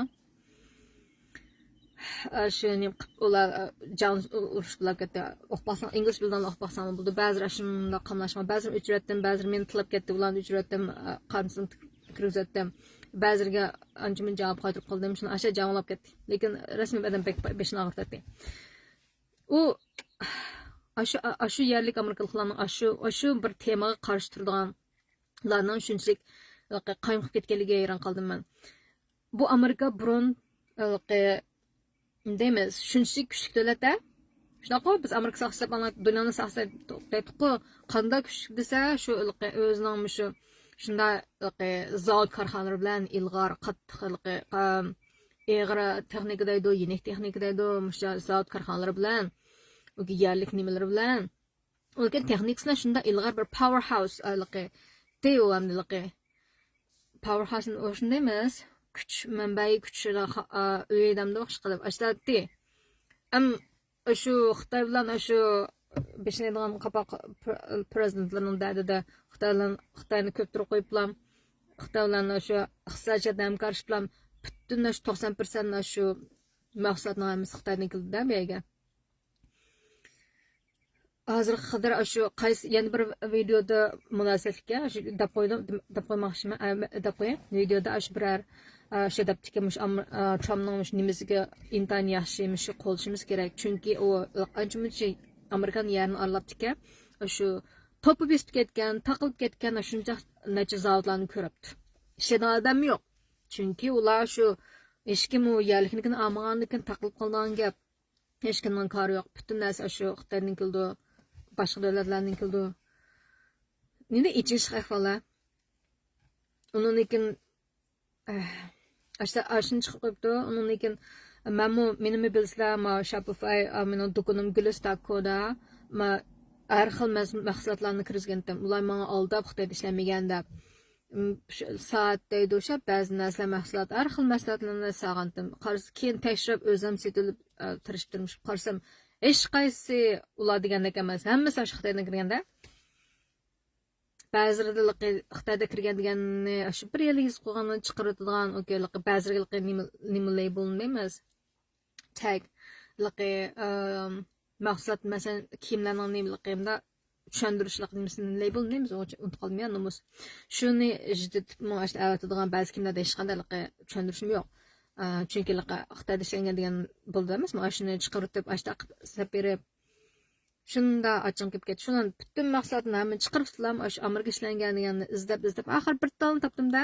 ئە، شۇ نېمە قىلىپ ئۇلار، ئە، جان ئۇرۇش بولۇپ كەتتى. ئوقۇپ باقساڭ، ئىنگلىز بىلىدىغانلار ئوقۇپ باقساڭ بولىدۇ. بەزىلەر شۇنداق قاملاشقان. بەزىلىرىنى ئۆچۈرۈۋەتتىم، بەزىلىرى مېنى تىللاپ كەتتى، ئۇلارنى ئۆچۈرۈۋەتتىم، ئە، قارىمىسىنى كىرگۈزۈۋەتتىم. بەزىلىرىگە ئانچە مۇنچە جاۋاب قايتۇرۇپ قالدىم. شۇنى ئاشۇ جاڭلاپ كەتتى. لېكىن رەسمىي ئادەم بەك بېشىنى ئاغرىتاتتى. ئۇ ئاشۇ، ئاشۇ يەرلىك ئامېرىكىلىقلارنىڭ ئاشۇ، ئاشۇ بىر تېمىغا قارشى تۇرىدىغانلارنىڭ شۇنچىلىك قايمۇقۇپ كەتكەنلىكىگە ھەيران قالدىم مەن. بۇ ئامېرىكا بۇرۇن، ھېلىقى، دەيمىز، شۇنچىلىك كۈچلۈك دۆلەت-ە. شۇنداققۇ، بىز ئامېرىكا ساقچىسى دەپ، دۇنيانى ساقچىسى دەپ توختايتتۇققۇ. قانداق كۈچلۈك دېسە، شۇ ھېلىقى ئۆزىنىڭ مۇشۇ شۇنداق ھېلىقى زاۋۇت كارخانىلىرى بىلەن ئىلغار قاتتىق ھېلىقى، ئېغىر تېخنىكا دەيدۇ، يېنىك تېخنىكا دەيدۇ، مۇشۇ زاۋۇت كارخانىلىرى بىلەن، يەرلىك نېمىلىرى بىلەن، ئۇنىڭ تېخنىكىسىنى شۇنداق ئىلغار بىر پاۋېر ھاۋس ھېلىقى، دېيۇ ئەمدى ھېلىقى. پاۋېر ھاۋسنى ئۇ شۇندايمىز، كۈچ مەنبەي، كۈچ ئا، ئۆيى دەمدۇ ئىش قىلىپ ئاشتاتتى. ئەم، شۇ خىتاي بىلەن شۇ بېشىنىدىغان قاپاق پرېزىدېنتلىرىنىڭ دەردىدە خىتاي بىلەن، خىتاينى كۆتۈرۈپ قويۇپلا، خىتاي بىلەن شۇ ئىقتىسادىي جەھەتتىن ھەمكارلىشىپلا، پۈتۈن شۇ توقسان پىرسەنت شۇ مەھسۇلاتنىڭ ھەممىسى خىتايدىن كېلىدۇ بۇ يەرگە. ھازىرغا قەدەر ئاشۇ قايسى يەنە بىر ۋىدېودا مۇناسىۋەتلىككەن، ئاشۇ دەپ قويدۇم، دەپ قويماقچىمەن، ئە، دەپ قوياي. ۋىدېودا ئاشۇ بىرەر، ئە، شۇ دەپتىكەن، مۇشۇ ئام-، ئە، ترامپنىڭ مۇشۇ نېمىسىگە ئىنتايىن ياخشى، مۇشۇ قوللىشىمىز كېرەك. چۈنكى ئۇ ئانچە مۇنچە ئامېرىكانىڭ يەرىنى ئارىلاپتىكەن، شۇ توپا بېسىپ كەتكەن، تاقىلىپ كەتكەن، شۇنچە نەچچە زاۋۇتلارنى كۆرۈپتۇ. ئىشلەيدىغان ئادەممۇ يوق. چۈنكى ئۇلار شۇ ھېچكىم ئۇ يەرلىكنىكىنى ئالمىغاندىكىن تاقىلىپ قالىدىغان گەپ. ھېچكىمنىڭ كارى يوق. پۈتۈن نەرسە شۇ خىتايدىن كېلىدۇ، باشقا دۆلەتلەردىن كېلىدۇ. نېمە ئېچىنىشلىق ئەھۋال-ھە. ئۇنىڭدىن كېيىن، ئەھ، ئاشتا-، ئاشۇنى چىقىپ قويۇپتۇ. ئۇنىڭدىن كېيىن مەنمۇ، مېنىمۇ بىلسىلەر، ما شاپىفاي، ئا، مېنىڭ دۇكىنىم گۈلىستاكودا، ما ھەر خىل مەس-، مەھسۇلاتلارنى كىرگۈزگەنتىم. ئۇلار ماڭا ئالداپ خىتايدا ئىشلەمىگەن دەپ. م، شۇ سائەت دەيدۇ، شۇ بەزى نەرسىلەر، مەھسۇلات، ھەر خىل مەھسۇلاتلارنى سالغانتىم. قارىسا، كېيىن تەكشۈرۈپ، ئۆزۈم سېتىۋېلىپ، ئە، تىرىشىپ تۇرمۇش قارىسام، ھېچقايسىسى ئۇلار دېگەندەك ئەمەس. ھەممىسى شۇ خىتايدىن كىرگەندە. بەزىلىرىدە خىتايدا كىرگەن دېگەننى شۇ بىر يىل ھېس قىلغاندىن چىقىرىۋېتىدىغان، ئوكەي، بەزىلىرىگە نېمە، نېمە لەيبىل دەيمىز. تەگ، لىقى، ئەم، مەھسۇلات، مەسىلەن، كىيىملەرنىڭ نېمىلىقى، مۇنداق چۈشەندۈرۈشلۈك نېمىسىنى، لەيبىل نېمىسى، ئۇنتۇپ قالدىم يا، نومۇس. شۇنى ئىشلىتىپ، ماڭا ئاشۇ ئەۋەتىدىغان بەزى كىيىملەردە ھېچقانداق لىقى چۈشەندۈرۈشۈم يوق. ئە، چۈنكى لىقى خىتايدا ئىشلەنگەن دېگەن بولىدۇ ئەمەسمۇ، ئاشۇنى چىقىرىۋېتىپ، ئاشۇنداق قىلىپ سېلىپ بېرىپ، شۇنداق ئاچچىقىم كېلىپ كەتتى. شۇنىڭ پۈتۈن مەھسۇلاتنى ھەممىنى چىقىرىپتىلام، ئاشۇ ئامېرىكا ئىشلەنگەن دېگەننى ئىزدەپ، ئىزدەپ، ئاخىر بىر تالنى تاپتىم-دە،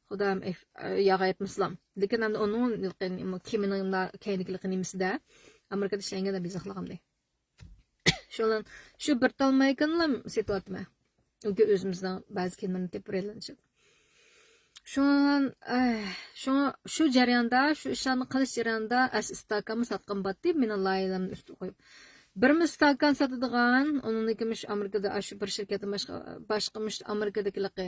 خۇدايىم، ئەف-، ياغ ئېيتمىسىلام. لېكىن ئەمدى ئۇنىڭ كىيىمىنىڭ كەينىدىكى نېمىسىدە، ئامېرىكىدا ئىشلەنگەن دەپ يېزىقلىغانىدى. شۇنىڭ، شۇ بىر تال مايكىنىلا سېتىۋاتىمەن. ئۆزىمىزنىڭ بەزى كىيىملىرىنى تېپىپ پايدىلىنىشىپ. شۇڭا، ئەي، شۇڭا شۇ جەرياندا، شۇ ئىشلارنى قىلىش جەريانىدا ئەس ئىستاكانمۇ ساتقىلى باتتى، مېنىڭ لايىھەمنى ئۈستىگە قويۇپ. بىرمۇ ئىستاكان ساتىدىغان، ئۇنىڭدىن كېيىن مۇشۇ ئامېرىكىدا ئاشۇ بىر شىركەتتىن باشقا، باشقا مۇشۇ ئامېرىكىدىكىلىقى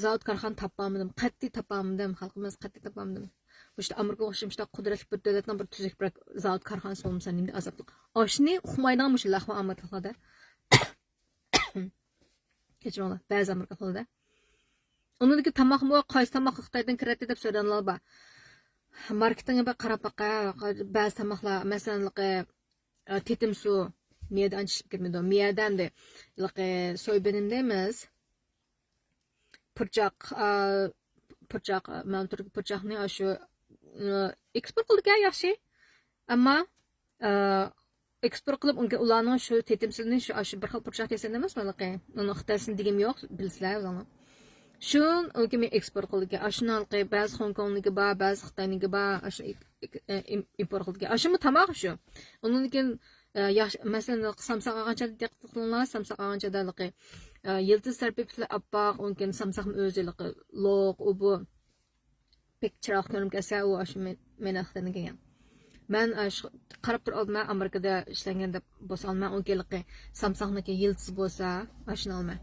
زاۋۇت كارخانا تاپالمىدىم، قەتئىي تاپالمىدىم، خەلقىمىز قەتئىي تاپالمىدىم. مۇشۇ ئامېرىكا ئوخشىمىشتا قۇدرەتلىك بىر دۆلەتنىڭ بىر تۈزۈك بىر زاۋۇت كارخانىسى بولمىسا نېمىدەك ئازابلىق. ئاشۇنى ئۇقمايدىغان مۇشۇ لەخمە ئامېرىكىلىقلاردا. كەچۈرۈڭلار، بەزى ئامېرىكىلىقلاردا. ئۇنىڭدىكى تاماقمۇ قايسى تاماق خىتايدىن كىرەتتى دەپ سورىغانلار بار. ماركېتىڭغا بىر قاراپ باققىن، بەزى تاماقلار، مەسىلەن، ئە، تېتىم سۇ، مىيەدە ئانچە ئىشلەپ كەتمەيدۇ. مىيەدە ئەمدى، ھېلىقى سويبىنىم دەيمىز. پۇرچاق، ئا، پۇرچاق، مەن تۈركىي پۇرچاقنى ئاشۇ، ئا، ئېكسپورت قىلىدىكەن ياخشى. ئەمما، ئا، ئېكسپورت قىلىپ، ئۇنكى ئۇلارنىڭ شۇ تېتىمسىزنى شۇ، ئاشۇ بىر خىل پۇرچاق دېسەم ئەمەس، مانا، ئۇنىڭ خىتايسىنى دېگۈم يوق، بىلىسىلەر ئۆزۈڭلار. شۇ، ئۇنكى مەن ئېكسپورت قىلىدىكەن. ئاشۇنىڭ بەزى خوڭكوڭنىڭكى بار، بەزى خىتاينىڭكى بار، ئاشۇ ئىك-، ئىك-، ئە، ئىم-، ئىمپورت قىلىدىكەن. ئاشۇمۇ تاماق شۇ. ئۇنىڭدىن كېيىن، ئە، ياخشى، مەسىلەن، سامساق ئالغان چاغدا دىققەت قىلىڭلار، سامساق ئالغان چاغدا ھېلىقى، ئە، يىلتىز تەرىپى ئاپئاق، ئۇنىڭ كېيىن سامساقمۇ ئۆزى ھېلىقى لوق، ئۇ بۇ. بەك چىرايلىق كۆرۈنۈپ كەتسە، ئۇ ئاشۇ مەن، مەن ۋاقتىدىن كەلگەن. مەن، ئە، شۇ، قاراپ تۇرۇپ ئالدىم، ئامېرىكىدا ئىشلەنگەن دەپ بولسا ئالىمەن، ئۇنىڭكى ھېلىقى سامساقنىڭكى يىلتىزى بولسا، ئاشۇنى ئالىمەن.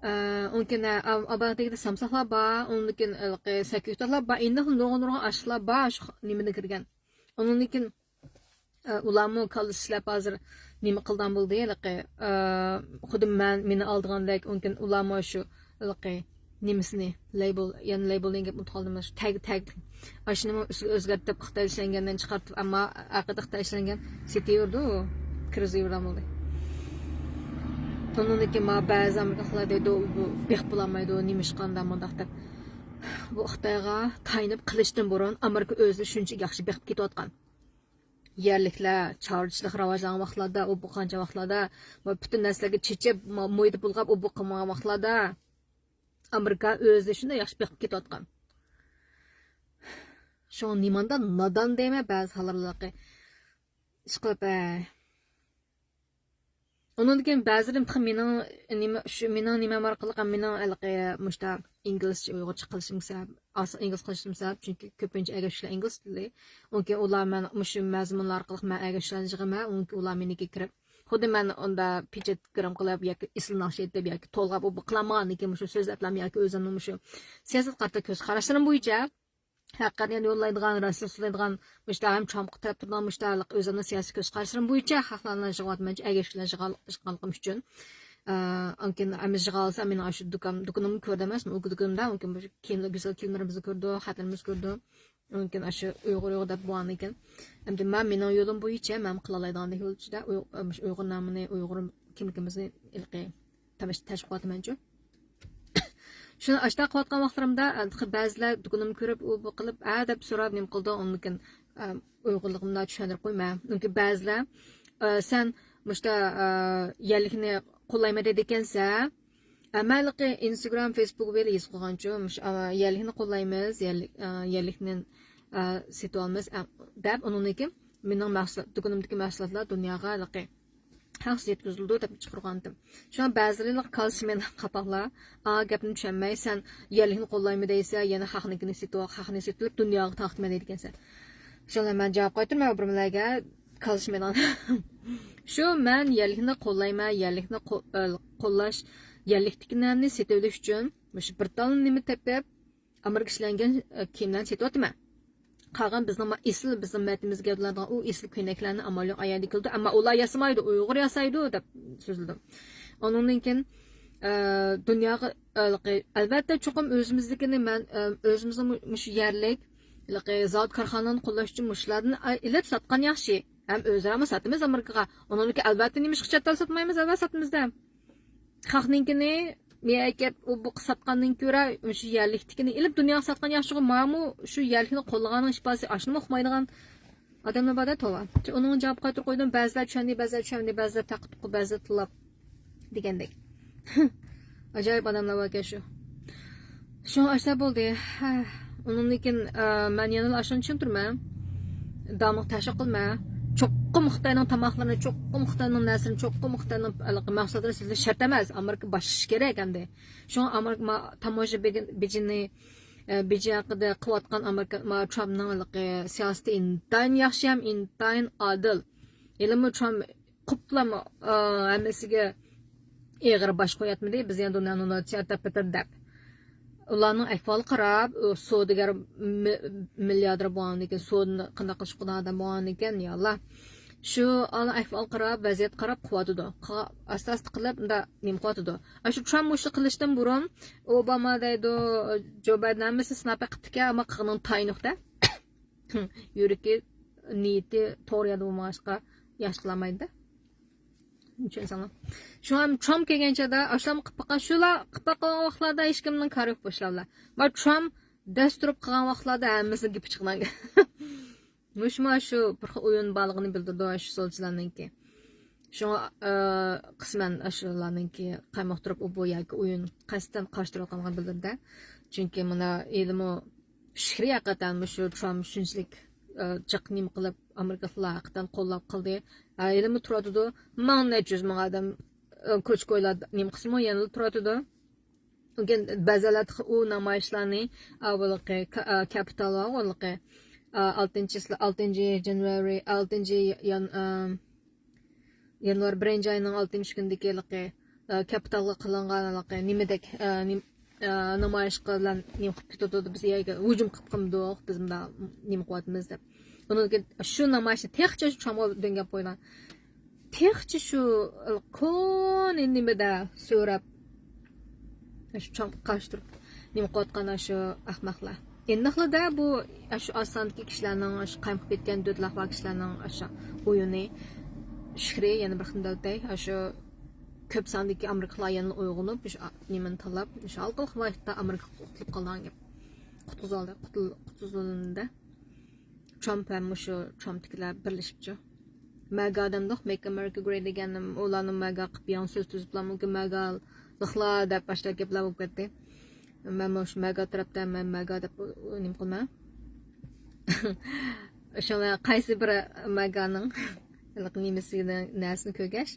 ئە، ئۇنىڭكى نە، ئا-، ئامېرىكىدىكى سامساقلار بار، ئۇنىڭدىن كېيىن ھېلىقى سەككە يۇتۇقلار بار، ئەنە نۇرغۇن نۇرغۇن ئاشلار بار، شۇ نېمىدىن كىرگەن. ئۇنىڭدىن كېيىن، ئە، ئۇلارمۇ كاللىسى ئىشلەپ ھازىر نېمە قىلىدىغان بولدى، ھېلىقى، ئە، خۇددى مەن، مېنى ئالىدىغاندەك، ئۇنىڭدىن كېيىن ئۇلارمۇ شۇ ھېلىقى نېمىسىنى، لەيبل، يەنە لەيبل دېگەن گەپنى ئۇنتۇپ قالدىم. شۇ تەگ، تەگ. ئاشۇنىمۇ ئۈستىگە ئۆزگەرتىپ، خىتاي ئىشلەنگەندىن چىقارتىپ، ئەمما ئارقىدا خىتاي ئىشلەنگەن سېتىۋېرىدۇ، كىرگۈزۈۋېرىدىغان بولدى. ئۇنىڭدىن كېيىن ماڭا بەزى ئامېرىكىلىقلار دەيدۇ، بۇ بېقىپ بولالمايدۇ، نېمىشقا ئانداق مۇنداق دەپ. بۇ خىتايغا تايىنىپ قىلىشتىن بۇرۇن ئامېرىكا ئۆزى شۇنچە ياخشى بېقىپ كېتىۋاتقان. يەرلىكلەر چارۋىچىلىق راۋاجلانغان ۋاقىتلاردا، ئۇ بۇ قانچە ۋاقىتلاردا، بۇ پۈتۈن نەرسىلەرگە چېچىپ، ما-، مۇھىت بۇلغاپ، ئۇ بۇ قىلمىغان ۋاقىتلاردا، ئامېرىكا ئۆزى شۇنداق ياخشى بېقىپ كېتىۋاتقان. شۇڭا نېمانداق نادان دەيمەن بەزى ھاللارلىقى. ئىشقىلىپ، ئەي. ئۇنىڭدىن كېيىن بەزىلىرىم تېخى مېنىڭ نېمە، شۇ مېنىڭ نېمەم ئارقىلىق مېنىڭ ھېلىقى مۇشتا ئىنگلىزچە ئۇيغۇرچە قىلىشىم سەۋەب، ئاسان ئىنگلىز قىلىشىم سەۋەب، چۈنكى كۆپىنچە ئەگەشكۈچىلەر ئىنگلىز تىلى. ئۇنكى ئۇلار مەن مۇشۇ مەزمۇنلار ئارقىلىق مەن ئەگەشكۈچىلەرنى يىغىمەن، ئۇنكى ئۇلار مېنىڭكىگە كىرىپ، خۇددى مەن ئۇندا پېچەت گىرىم قىلىپ ياكى ئېسىل ناخشا ئېيتىپ ياكى تولغاپ ئۇ قىلالمىغاندىن كېيىن مۇشۇ سۆزلەپلەرمۇ ياكى ئۆزۈمنىڭ مۇشۇ سىياسەت قارىتا كۆز قاراشلىرىم بويىچە ھەقىقەتنى يوللايدىغان، رەسمىي سولايدىغان، مۇشۇ ھەم ترامپقا تەرەپ تۇرىدىغان مۇشۇ ئۆزۈمنىڭ سىياسىي كۆز قاراشلىرىم بويىچە خەقلەرنى يىغىۋاتىمەن، ئەگەشكۈچىلەر يىغالىقىم ئۈچۈن. ئانكىن ئەمىز يىغالسا مېنىڭ ئاشۇ دۇكان، دۇكىنىمنى كۆردى ئەمەس، ئۇ دۇكىنىمدا ئانكىن مۇشۇ كىيىم، گۈزەل كىيىملىرىمىزنى كۆردى، خەتلىرىمىزنى كۆردى. ئانكىن ئاشۇ ئۇيغۇر يوق دەپ بولغاندىكىن. ئەمدى مەن مېنىڭ يولۇم بويىچە مەن قىلالايدىغان يول ئىچىدە ئۇيغۇر نامىنى، ئۇيغۇر كىملىكىمىزنى ھېلىقى تەشۋىق قىلىۋاتىمەنچۇ. شۇنى ئاشۇنداق قىلىۋاتقان ۋاقىتلىرىمدا، تېخى بەزىلەر دۇكىنىمنى كۆرۈپ، ئۇ بۇ قىلىپ، ھە دەپ سوراپ، نېمە قىلىدۇ، ئۇنىڭدىن كېيىن، ئە، ئۇيغۇرلۇقۇمنى چۈشەندۈرۈپ قويىمەن. چۈنكى بەزىلەر، ئە، سەن مۇشتا، ئە، يەرلىكنى قوللايمەن دەيدىكەنسەن، ئە، مەنلىقى ئىنستاگرام، فېيسبۇك بىلەن ھېس قىلغانچۇ، مۇش-، ئە، يەرلىكنى قوللايمىز، يەرلىك، ئە، يەرلىكنى، ئە، سېتىۋالىمىز، ئە، دەپ، ئۇنىڭدىن كېيىن مېنىڭ مەھسۇلات، دۇكىنىمدىكى مەھسۇلاتلار دۇنياغا ھېلىقى ھەقسىز يەتكۈزۈلىدۇ دەپ چىقىرغانتىم. شۇڭا بەزىلەر كالىسى مېنىڭ قاپاقلار، ئا گەپنى چۈشەنمەي، سەن يەرلىكنى قوللايمەن دەيسەن، يەنە خەقنىڭكىنى سېتىۋال، خەقنى سېتىپ، دۇنياغا تارقىتىمەن دەيدىكەنسەن. شۇڭا مەن جاۋاب قايتۇرماي بىرمىلەرگە، كالىسى مېنىڭ. شۇ مەن يەرلىكنى قوللايمەن، يەرلىكنى قو-، ئە، قوللاش، يەرلىكتىكىلەرنى سېتىۋېلىش ئۈچۈن مۇشۇ بىر تال نېمە تېپىپ، ئامېرىكا ئىشلەنگەن، ئە، كىيىملەرنى سېتىۋاتىمەن. قالغان بىزنىڭ ما-، ئېسىل بىزنىڭ مىللىتىمىزگە كېلىدىغان ئۇ ئېسىل كۆينەكلەرنى ئامال يوق ئايەردە كېلىدۇ، ئەمما ئۇلار ياسىمايدۇ، ئۇيغۇر ياسايدۇ دەپ سۆزلىدىم. ئۇنىڭدىن كېيىن، ئە، دۇنياغا، ئە، ئەلۋەتتە چوقۇم ئۆزىمىزدىكىنى مەن، ئە، ئۆزىمىزنىڭ مۇ-، مۇشۇ يەرلىك، ھېلىقى زاۋۇت كارخانىلارنى قوللاش ئۈچۈن مۇشۇلاردىن ئېلىپ ساتقان ياخشى. ھەم ئۆزئارامۇ ساتىمىز ئامېرىكىغا. ئۇنىڭدىن كېيىن ئەلۋەتتە نېمىشقا چەت ئەل ساتمايمىز، ئەلۋەتتە ساتىمىز دە. خەقنىڭكىنى مېيەكەپ ئۇ بۇ ساتقاندىن كۆرە شۇ يەرلىكتىكىنى ئېلىپ دۇنياغا ساتقان ياخشىغۇ. ماڭىمۇ شۇ يەرلىكنى قوللىغاننىڭ ئىپادىسى ئاشۇنىمۇ ئۇقمايدىغان ئادەملەر بار-دە، توۋا. ئۇنىڭغا جاۋاب قايتۇرۇپ قويدۇم. بەزىلەر چۈشەندى، بەزىلەر چۈشەنمىدى، بەزىلەر تەققە تۇققا، بەزىلەر تىللاپ دېگەندەك. ئاجايىپ ئادەملەر باركەن شۇ. شۇڭا ئاشۇنداق بولدى. ھە. ئۇنىڭدىن كېيىن، ئە، مەن يەنىلا ئاشۇنى چۈشەندۈرىمەن. داۋاملىق تەشۋىق قىلىمەن. چوقۇم خىتاينىڭ تاماقلىرىنى، چوقۇم خىتاينىڭ نەرسىنى، چوقۇم خىتاينىڭ ھېلىقى مەھسۇلاتلىرىنى سېتىش شەرت ئەمەس. ئامېرىكا باشلىشى كېرەك ئەمدى. شۇڭا ئامېرىكا ما-، تاموژنا بېجى-، بېجىنى، ئە، بېجى ھەققىدە قىلىۋاتقان ئامېرىكا، ما-، ترامپنىڭ ھېلىقى سىياسىتى ئىنتايىن ياخشى ھەم ئىنتايىن ئادىل. ھېلىمۇ ترامپ قۇپلا، ئا، ھەممىسىگە ئېغىر باش قوياتمىدى، بىز يەنە دۇنيانى نوتسىيات دەپ بېتىر دەپ. ئۇلارنىڭ ئەھۋالىغا قاراپ، ئۇ سودىگەر مى-، مىلياردېر بولغاندىكىن، سودىنى قانداق قىلىش قىلىدىغان ئادەم بولغاندىكىن، يا ئاللا. شۇ ئەھۋالغا قاراپ، ۋەزىيەتكە قاراپ قىلىۋاتىدۇ. قا-، ئاستا-ئاستا قىلىپ، مۇنداق نېمە قىلىۋاتىدۇ. ئاشۇ ترامپ مۇشۇ قىلىشتىن بۇرۇن، ئوباما دەيدۇ، جو بايدېن ھەممىسى سىناپ بېقىپتىكەن، ئەمما قىلغىنىنى تايىنى يوق-دە. يۈرىكى، نىيىتى توغرا يەردە بولمىغاچقا، ياخشى قىلالمايدۇ-دە. چۈشەنسەڭلار. شۇڭا ترامپ كەلگەن چاغدا، ئاشۇلارمۇ قىلىپ باققان، شۇلار قىلىپ باققان ۋاقىتلاردا ھېچكىمنىڭ كارى يوق بۇ ئىشلار بىلەن. ما ترامپ دەس تۇرۇپ قىلغان ۋاقىتلاردا ھەممىسىنىڭ گېپى چىقىدىغان. مۇشۇمۇ شۇ بىر خىل ئويۇن بارلىقىنى بىلدۈرىدۇ، شۇ سولچىلارنىڭكى. شۇڭا، ئە، قىسمەن ئاشۇلارنىڭكى قايمۇقتۇرۇپ ئۇ بۇ ياكى ئويۇن قەستەن قارشى تۇرۇۋاتقانلىقىنى بىلدۈردى. چۈنكى مانا ھېلىمۇ شۈكرى ھەقىقەتەن مۇشۇ ترامپ شۇنچىلىك، ئە، جىق نېمە قىلىپ، ئامېرىكىلىقلار ھەقىقەتەن قوللاپ قىلدى. ھە، ھېلىمۇ تۇرۇۋاتىدۇ. مىڭ نەچچە يۈز مىڭ ئادەم، ئە، كوچا-كويلار نېمە قىلسىمۇ يەنىلا تۇرۇۋاتىدۇ. لېكىن بەزىلەر تېخى ئۇ نامايىشلارنى، ئاۋۇلىقى، كا-، ئا، كەپىتال ئاۋۇلىقى، ئا، ئالتىنچى، ئالتىنچى يانۋارى، ئالتىنچى يان-، ئا، يانۋار بىرىنچى ئاينىڭ ئالتىنچى كۈنىدىكى ھېلىقى، ئا، كەپىتالغا قىلىنغان ھېلىقى نېمىدەك، ئا، نېم-، ئا، نامايىشقا بىلەن نېمە قىلىپ كېتىۋاتىدۇ، بىز يەرگە ھۇجۇم قىلىپ قالمىدۇق، بىز مۇنداق نېمە قىلىۋاتىمىز دەپ. ئۇنىڭدىن كېيىن شۇ نامايىشنى تېخىچە شۇ ترامپقا دۆڭگەپ قويغان. تېخىچە شۇ كونا نېمىدە سۆرەپ، شۇ ترامپقا قارشى تۇرۇپ. نېمە قىلىۋاتقان ئاشۇ ئەخمەقلەر؟ ئېنىقلا-دە، بۇ ئاشۇ ئاز ساندىكى كىشىلەرنىڭ، ئاشۇ قايمۇقۇپ كەتكەن دۆتلاق بار كىشىلەرنىڭ ئاشۇ ئويۇنى. شۈكرى، يەنە بىر قېتىم دەۋېتەي، ئاشۇ كۆپ ساندىكى ئامېرىكىلار يەنىلا ئويغىنىپ، مۇشۇ نېمىنى تاللاپ، مۇشۇ ھالقىلىق ۋاقىتتا ئامېرىكا قۇتۇلۇپ قالىدىغان گەپ. قۇتقۇزۇۋالدى، قۇتۇل-، قۇتقۇزۇۋالدى. ترامپ ھەم مۇشۇ ترامپتىكىلەر بىرلىشىپچۇ. مەگا دەمدۇق، Make America Great Again، ئۇلارنى مەگا قىلىپ يېڭى سۆز تۈزۈپلا، مۇمكىن مەگالىقلار دەپ باشلاپ گەپلەر بولۇپ كەتتى. مەن مۇشۇ مەگا تەرەپتە، مەن مەگا دەپ نېمە قىلماڭ. شۇڭا قايسى بىر مەگانىڭ نېمىسىنى، نەرسىنى كۆرگەچ،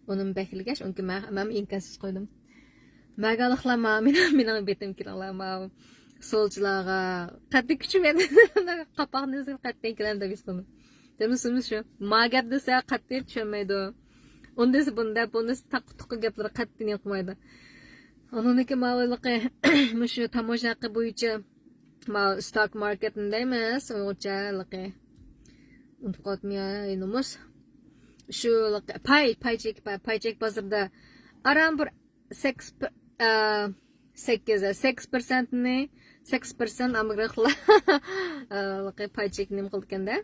ئۇنى بەكلىگەچ، ئۇنكى مەن، مەن ئىمكانسىز قويدۇم. مەگالىقلار، ما، مېنىڭ، مېنىڭ بېتىم كېلىڭلار، ما، سولچىلارغا قەتئىي كۈچىمەن. قاپاقنى ئۈزۈپ قەتئىي كېلەم دەپ ھېس قىلدىم. دېمىسىمىز شۇ. ما گەپ دېسە قەتئىي چۈشەنمەيدۇ. ئۇنى دېسە بۇنى دەپ، بۇنى دېسە تاققا تۇققا گەپلىرى قەتئىي نېمە قىلمايدۇ. ئۇنىڭدىكى ماۋۇلۇقى مۇشۇ تاموژنا ھەققى بويىچە ماۋۇ ستاك ماركېتنى دەيمىز، ئۇيغۇرچە ھېلىقى. ئۇنتۇپ قالدىم يا، نومۇس. شۇ پاي، پاي چېكى، پاي، پاي چېكى بازىرىدا ئاران بىر سەككىز، ئە، سەككىز، سەككىز پىرسەنتنى، سەككىز پىرسەنت ئامېرىكىلىقلار، ئە، پاي چېكى نېمە قىلىدىكەندە؟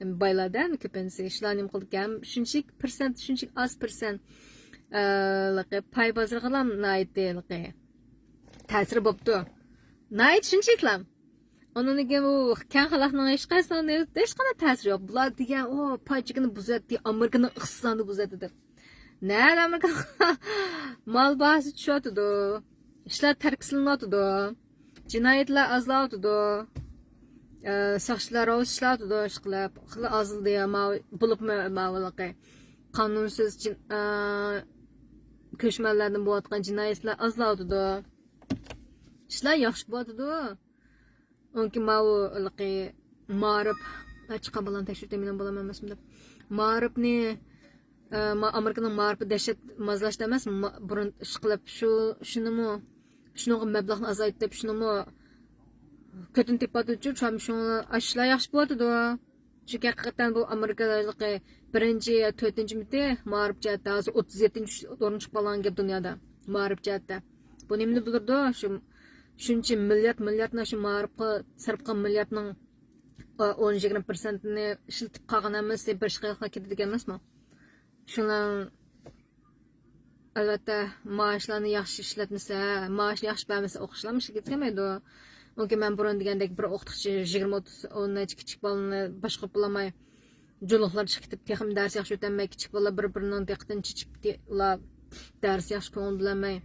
بايلاردا كۆپىنچىسى. شۇلار نېمە قىلىدىكەن؟ شۇنچىلىك پىرسەنت، شۇنچىلىك ئاز پىرسەنت، ئە، پاي بازىرىغىلا ناھايىتى تەسىرى بوپتۇ. ناھايىتى شۇنچىلىكلا. ئۇنىڭدىن كېيىن ئۇ كەڭ خەلقنىڭ ھېچقايسىنىڭ ھېچقانداق تەسىرى يوق. بۇلار دېگەن، ئۇ پاي چېكىنى بۇزۇۋەتتى، ئامېرىكىنىڭ ئىقتىسادىنى بۇزۇۋەتتى دەپ. نەدە ئامېرىكا مال باھاسى چۈشۈۋاتىدۇ، ئىشلار تەركە سېلىنىۋاتىدۇ، جىنايەتلەر ئازلاۋاتىدۇ، ئە، ساقچىلار راۋۇس ئىشلەۋاتىدۇ، ئىشقىلىپ، خېلى ئازلىدى، ماۋۇ، بولۇپمۇ ماۋۇلىقى قانۇنسىز جىن-، ئە، كۆچمەنلەردىن بولۇۋاتقان جىنايەتلەر ئازلاۋاتىدۇ. ئىشلار ياخشى بولۇۋاتىدۇ. ئۇنكى ماۋۇ ھېلىقى مائارىپ، ئاچچىققان بالىنى تەكشۈرتەي، مېنىڭ بالام ئەمەسمۇ دەپ. مائارىپنى، ئە، ما-، ئامېرىكىنىڭ مائارىپى دەھشەت مازلاشتا ئەمەس، ما-، بۇرۇن ئىشقىلىپ شۇ، شۇنىمۇ، شۇنىڭغا مەبلەغنى ئازايتىپ، شۇنىمۇ كۆتۈنۈپ تېپىۋاتىدۇچۇ، شۇڭا ئاشۇلار ياخشى بولۇۋاتىدۇ. چۈنكى ھەقىقەتەن بۇ ئامېرىكا ھېلىقى بىرىنچى يا تۆتىنچىمىتى مائارىپ جەھەتتە، ھازىر ئوتتۇز يەتتىنچى ئورۇنغا چىقىپ قالغان گەپ دۇنيادا مائارىپ جەھەتتە. بۇ نېمىنى بىلدۈرىدۇ؟ شۇ، شۇنچە مىليارد، مىلياردنى شۇ مائارىپقا سەرپ قىلغان مىلياردنىڭ، ئا، ئون، يىگىرمە پىرسەنتىنى ئىشلىتىپ قالغان ھەممىسى بىر ئىشقا كېتىدىكەن ئەمەسمۇ؟ شۇنىڭ، ئەلۋەتتە، مائاشلارنى ياخشى ئىشلەتمىسە، مائاشنى ياخشى بەرمىسە، ئوقۇغۇچىلارمۇ ئىشقا كەتمەيدۇ. ئۇنكى مەن بۇرۇن دېگەندەك بىر ئوقۇتقۇچى يىگىرمە، ئوتتۇز، ئون نەچچە كىچىك بالىنى باشقۇرۇپ بولالماي، جۇلۇقلار چىقىپ كېتىپ، تېخىمۇ دەرس ياخشى ئۆتەلمەي، كىچىك بالىلار بىر-بىرىنىڭ دىققىتىنى چېچىپ، ئۇلار دەرس ياخشى كۆڭۈل بۆلەلمەي.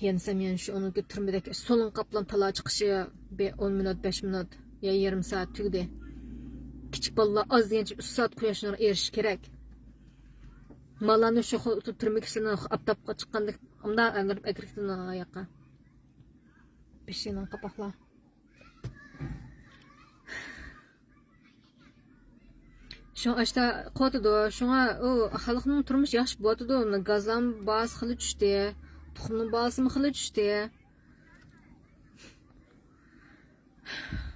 يەنىسەم يەنە شۇ ئۇنىڭكى تۈرمىدەك سولۇن قاپلان تالا چىقىشى بىر ئون مىنۇت، بەش مىنۇت يا يېرىم سائەت تۈگىدى. كىچىك بالىلار ئاز دېگەنچە ئۈچ سائەت قۇياش نۇرىغا ئېرىشىشى كېرەك. مالارنى شۇ خۇددى تۈرمە كىشىلىرىنى ئاپتاپقا چىققاندەك ئۇنداق ئەندۈرۈپ ئەكىرىپتۇ ئۇ ياققا. بېشىنىڭ قاپاقلار. شۇڭا ئاشتا قوتىدۇ. شۇڭا ئۇ خەلقنىڭ تۇرمۇشى ياخشى بولۇۋاتىدۇ. گازلام باھاسى خېلى چۈشتى. تۇخۇمنىڭ باھاسىمۇ خېلى چۈشتى.